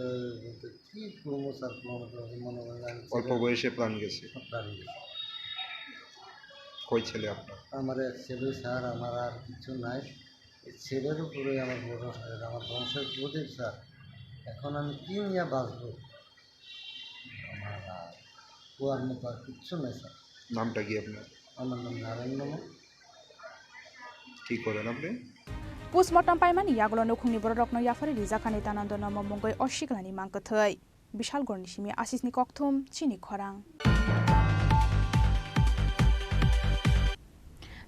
বলতে কি করবো স্যার, কোনো মতো মনে হয় না, আমি অল্প ছেলে বয়সে প্রাণ গেছে। প্রাণ গেছে। কয় ছেলে আপনার? আমার এক ছেলে স্যার, আমার আর কিছু নাই। এই ছেলের উপরে আমার ভরসা, আমার বংশের প্রদীপ স্যার। এখন আমি কি নিয়ে বাঁচবো? আমার আর কুয়ার মতো আর কিচ্ছু নাই স্যার। নামটা কি আপনার? আমার নাম নারায়ণ নম। কি করেন আপনি? Postmortem paimani yagulo nukhungni bororokno yaphari rijak kha Nitanando Nomo mungwi o siklani mang kwthwi. Bishalgorni simi Asisni kokthum chini khorang.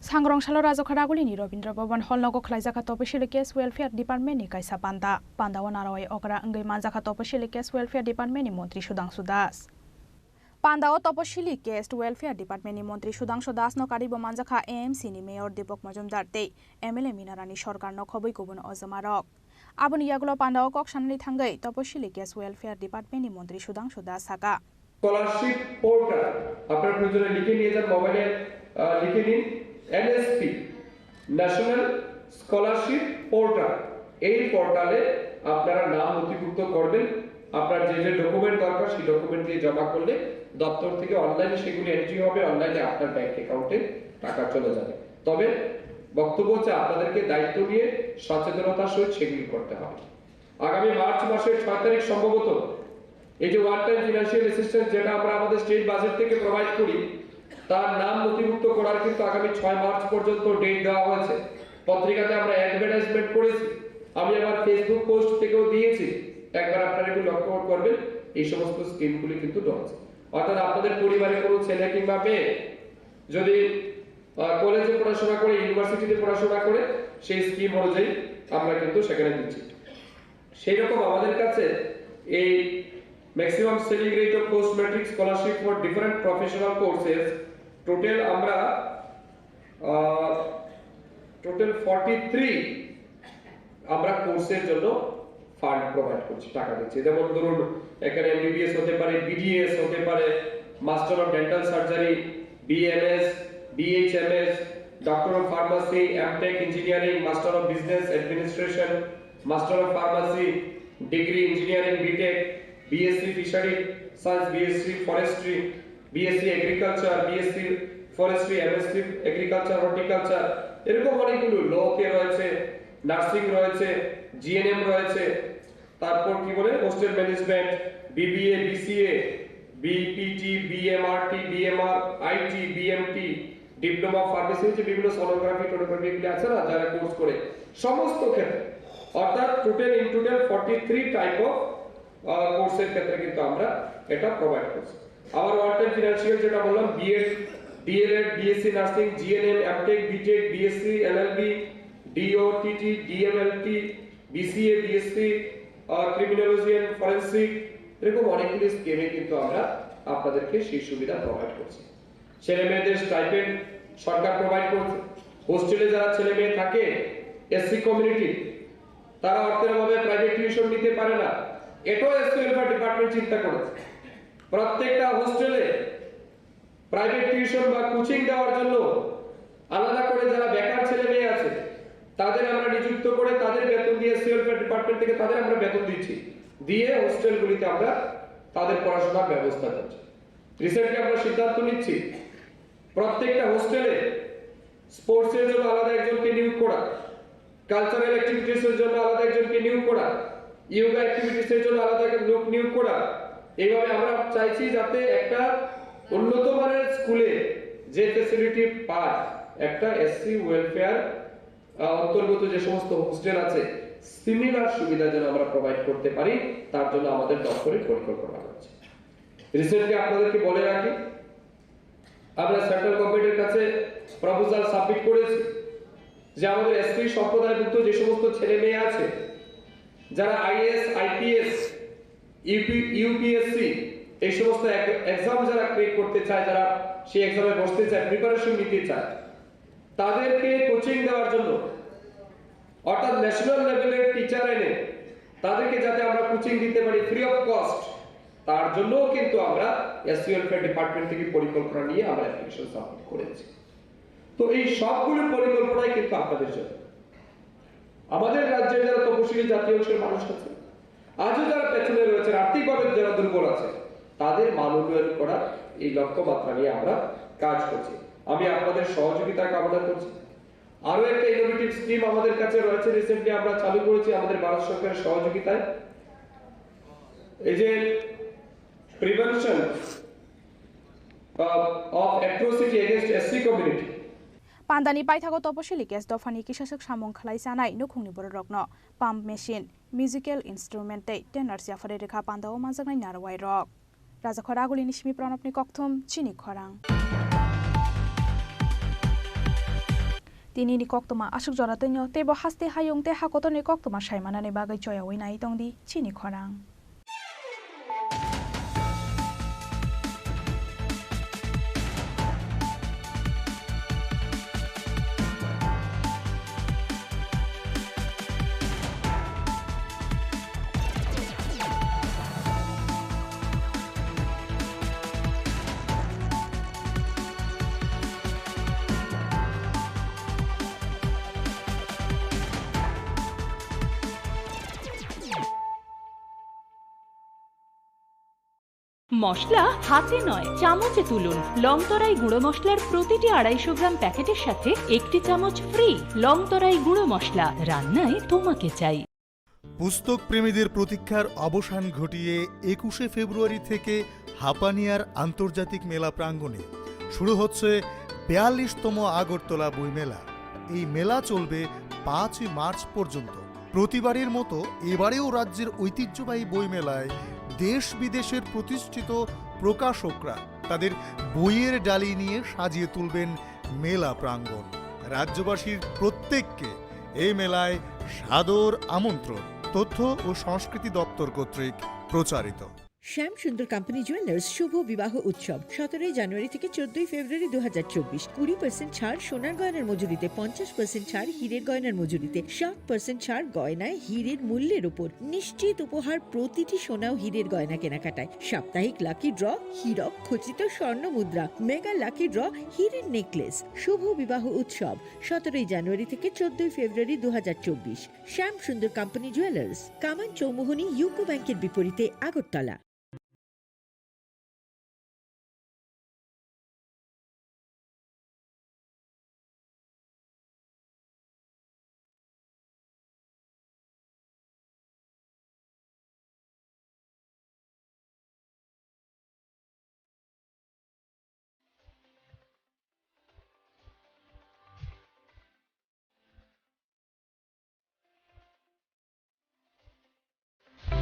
Sangrong salo Rajokha Ragulini Rabindra Bhavan Hall nogo khwlaijakha Toposili Case Welfare Department ni kaisa panda. Pandao narawai okra wngwi manjakha Toposili Case Welfare Department ni Montri Sudhangshu Das. Pandao Toposili Case Welfare Department ni Montri Sudhangshu Das no karibo manjakha A M C ni Mayor Deepak Majumdar tei M L A Minarani Sarkar no khobwi kubun ojomarok. Aboni yagulo pandao kok sanani thangwi Toposili Case Welfare Department ni Montri Sudhangshu Das saka. Scholarship portal আপনার প্রয়োজনে লিখে নিয়ে যান মোবাইলে, আহ, লিখে নিন NSP, national scholarship portal. এই পোর্টালে আপনারা নাম নথিভুক্ত করবেন, আপনার যে যে ডকুমেন্ট দরকার সেই ডকুমেন্ট দিয়ে জমা করলে দপ্তর থেকে অনলাইনে সেগুলি এন্ট্রি হবে, অনলাইনে আপনার ব্যাংক অ্যাকাউন্টে টাকা চলে যাবে। তবে বক্তব্য হচ্ছে আপনাদেরকে দায়িত্ব নিয়ে সচেতনতার সহিত সেগুলি করতে হবে। আগামী মার্চ মাসের ছয় তারিখ সম্ভবত এই যে ওয়ান টাইম ফিনান্সিয়াল অ্যাসিস্ট্যান্স যেটা আমরা আমাদের স্টেট বাজেট থেকে প্রোভাইড করি, তার নাম নথিভুক্ত করার কিন্তু আগামী ছয় মার্চ পর্যন্ত ডেট দেওয়া হয়েছে। পত্রিকাতে আমরা অ্যাডভার্টাইজমেন্ট করেছি, আমি আমার ফেসবুক পোস্ট থেকেও দিয়েছি, একবার আপনারা একটু লক্ষ্য করবেন, এই সমস্ত স্কিমগুলি কিন্তু রয়েছে। অর্থাৎ আপনাদের পরিবারে কোনো ছেলে কিংবা মেয়ে যদি কলেজে পড়াশোনা করে, ইউনিভার্সিটিতে পড়াশোনা করে, সেই স্কিম অনুযায়ী আমরা কিন্তু সেখানে দিচ্ছি। সেই রকম আমাদের কাছে এই maximum saving rate of post matric scholarship for different professional courses, total আমরা টোটাল ফর্টি থ্রি আমরা কোর্সের জন্য ফান্ড প্রোভাইড করছি, টাকা দিচ্ছি। যেমন ধরুন, এখানে এমবিবিএস হতে পারে, বিডিএস হতে পারে, master of dental surgery, BMS, BHMS, doctor of pharmacy, MTech engineering, master of business administration, master of pharmacy, degree engineering, BTech, BSc fishery science, BSc forestry, BSc agriculture, BSc forestry, MSc agriculture, horticulture, এরকম অনেকগুলো, ল কে রয়েছে, নার্সিং রয়েছে, জিএনএম রয়েছে, তারপর কি বলে, hostel management, BBA, BCA, BPT, BMRT, BMR, IT, BMT, diploma pharmacy, যে বিভিন্ন সোনোগ্রাফি টোনোগ্রাফি এগুলি আছে না, যারা কোর্স করে, সমস্ত ক্ষেত্রে, অর্থাৎ total in total forty three type of কোর্সের ক্ষেত্রে কিন্তু আমরা এটা প্রোভাইড করছি। আবার ওয়ান টাইম ফিনান্সিয়াল যেটা বললাম, BEd, DElEd, BSc nursing, GNM, MTech, BTech, BSc, LLB, DOTT, DMLT, BCA, BSc, criminology and forensic, এরকম অনেকগুলি স্কিমে কিন্তু আমরা আপনাদেরকে সেই সুবিধা প্রোভাইড করছি। ছেলে মেয়েদের স্টাইপেন্ড সরকার প্রোভাইড করছে। হোস্টেলে যারা ছেলে মেয়ে থাকে, এসসি কমিউনিটি, তারা অর্থের অভাবে প্রাইভেট টিউশন নিতে পারে না, এটাও এসসি ওয়েলফেয়ার ডিপার্টমেন্ট চিন্তা করেছে। প্রত্যেকটা হোস্টেলে প্রাইভেট টিউশন বা কোচিং দেওয়ার জন্য আলাদা করে যারা বেকার ছেলে মেয়ে আছে, তাদের আমরা নিযুক্ত করে তাদের বেতন দিয়ে, এসসি ওয়েলফেয়ার ডিপার্টমেন্ট থেকে তাদের আমরা বেতন দিচ্ছি, দিয়ে হোস্টেলগুলিতে আমরা তাদের পড়াশোনার ব্যবস্থা করছি। রিসেন্টলি আমরা সিদ্ধান্ত নিচ্ছি, প্রত্যেকটা হোস্টেলে স্পোর্টসের জন্য আলাদা একজনকে নিয়োগ করা, কালচারাল অ্যাক্টিভিটিসের জন্য আলাদা একজনকে নিয়োগ করা, যোগা অ্যাক্টিভিটিসের জন্য আলাদা লোক নিয়োগ করা। এইভাবে আমরা চাইছি যাতে একটা উন্নত মানের স্কুলে যে ফ্যাসিলিটি পায়, একটা এসসি ওয়েলফেয়ার অন্তর্গত যে সমস্ত হোস্টেল আছে, সিমিলার সুবিধা যেন আমরা প্রোভাইড করতে পারি, তার জন্য আমাদের দপ্তরে পরিকল্পনা রয়েছে। রিসেন্টলি আপনাদেরকে বলে রাখি, আমরা সেন্ট্রাল গভর্নমেন্টের কাছে প্রপোজাল সাবমিট করেছি যে আমাদের এসসি সম্প্রদায়ভুক্ত যে সমস্ত ছেলে মেয়ে আছে, যারা আইএএস, আইপিএস, ইউপি ইউপিএসসি, এই সমস্ত এক্সাম যারা ক্র্যাক করতে চায়, যারা সেই এক্সামে বসতে চায়, প্রিপারেশন নিতে চায়, তাদেরকে কোচিং দেওয়ার জন্য, অর্থাৎ ন্যাশনাল লেভেলের টিচার এনে তাদেরকে যাতে আমরা কোচিং দিতে পারি ফ্রি অফ কস্ট, তার জন্যও কিন্তু আমরা এসসি ওয়েলফেয়ার ডিপার্টমেন্ট থেকে পরিকল্পনা নিয়ে আমরা অ্যাপ্লিকেশন সাবমিট করেছি। তো এই সবগুলো পরিকল্পনাই কিন্তু আপনাদের জন্য। আমাদের রাজ্যের যারা তপশিলি জাতি অংশের মানুষ আছে, আজও যারা পেছনে রয়েছে, আর্থিকভাবে যারা দুর্বল আছে, তাদের মান উন্নয়ন করার এই লক্ষ্যমাত্রা নিয়ে আমরা কাজ করছি। আমি আপনাদের সহযোগিতা কামনা করছি। আরো একটা ইনোভেটিভ স্কিম আমাদের কাছে রয়েছে, রিসেন্টলি আমরা চালু করেছি আমাদের ভারত সরকারের সহযোগিতায়, এই যে prevention of atrocity against SC community. Pandani paithago toposili case dophani kisaswk samung khlai chanai nukhungni bororokno pump machine, musical instrument tei tenor yapharwi rwkha pandao manjaknai narwai rok. Rajakhor Agulini simi Pranabni kokthum chini khorang. Tinini koktwma aswk jora twino teibo haste hayung tei hakotorni koktwma saimanani bagwi choyawi nai tongdi chini khorang. মশলা হাতে নয়, চামচে তুলুন। লংতরাই গুঁড়ো মশলার প্রতিটি আড়াইশো গ্রাম প্যাকেটের সাথে একটি চামচ ফ্রি। লংতরাই গুঁড়ো মশলা, রান্নায় তোমাকে চাই। পুস্তক প্রেমীদের প্রতীক্ষার অবসান ঘটিয়ে একুশে ফেব্রুয়ারি থেকে হাপানিয়ার আন্তর্জাতিক মেলা প্রাঙ্গণে শুরু হচ্ছে বিয়াল্লিশতম আগরতলা বইমেলা। এই মেলা চলবে পাঁচই মার্চ পর্যন্ত। প্রতিবারের মতো এবারেও রাজ্যের ঐতিহ্যবাহী বইমেলায় দেশ বিদেশের প্রতিষ্ঠিত প্রকাশকরা তাদের বইয়ের ডালি নিয়ে সাজিয়ে তুলবেন মেলা প্রাঙ্গণ। রাজ্যবাসীর প্রত্যেককে এই মেলায় সাদর আমন্ত্রণ। তথ্য ও সংস্কৃতি দপ্তর কর্তৃক প্রচারিত। শ্যাম সুন্দর কোম্পানি জুয়েলার্স শুভ বিবাহ উৎসব সতেরোই জানুয়ারি থেকে চোদ্দই ফেব্রুয়ারি দু হাজার চব্বিশ। কুড়ি পার্সেন্ট ছাড় সোনার গয়নার মজুরিতে, পঞ্চাশ পার্সেন্ট ছাড় হীরের গয়নার মজুরিতে, ষাট পার্সেন্ট ছাড় গয়নায় হীরের মূল্যের উপর। নিশ্চিত উপহার প্রতিটি সোনা ও হীরের গয়না কেনাকাটায়। সাপ্তাহিক লাকি ড্র, হীরক খচিত স্বর্ণ মুদ্রা, মেগা লাকি ড্র, হীরের নেকলেস। শুভ বিবাহ উৎসব সতেরোই জানুয়ারি থেকে চোদ্দই ফেব্রুয়ারি দু হাজার চব্বিশ। শ্যাম সুন্দর কোম্পানি জুয়েলার্স, কামান চৌমুহনী ইউকো ব্যাংকের বিপরীতে, আগরতলা।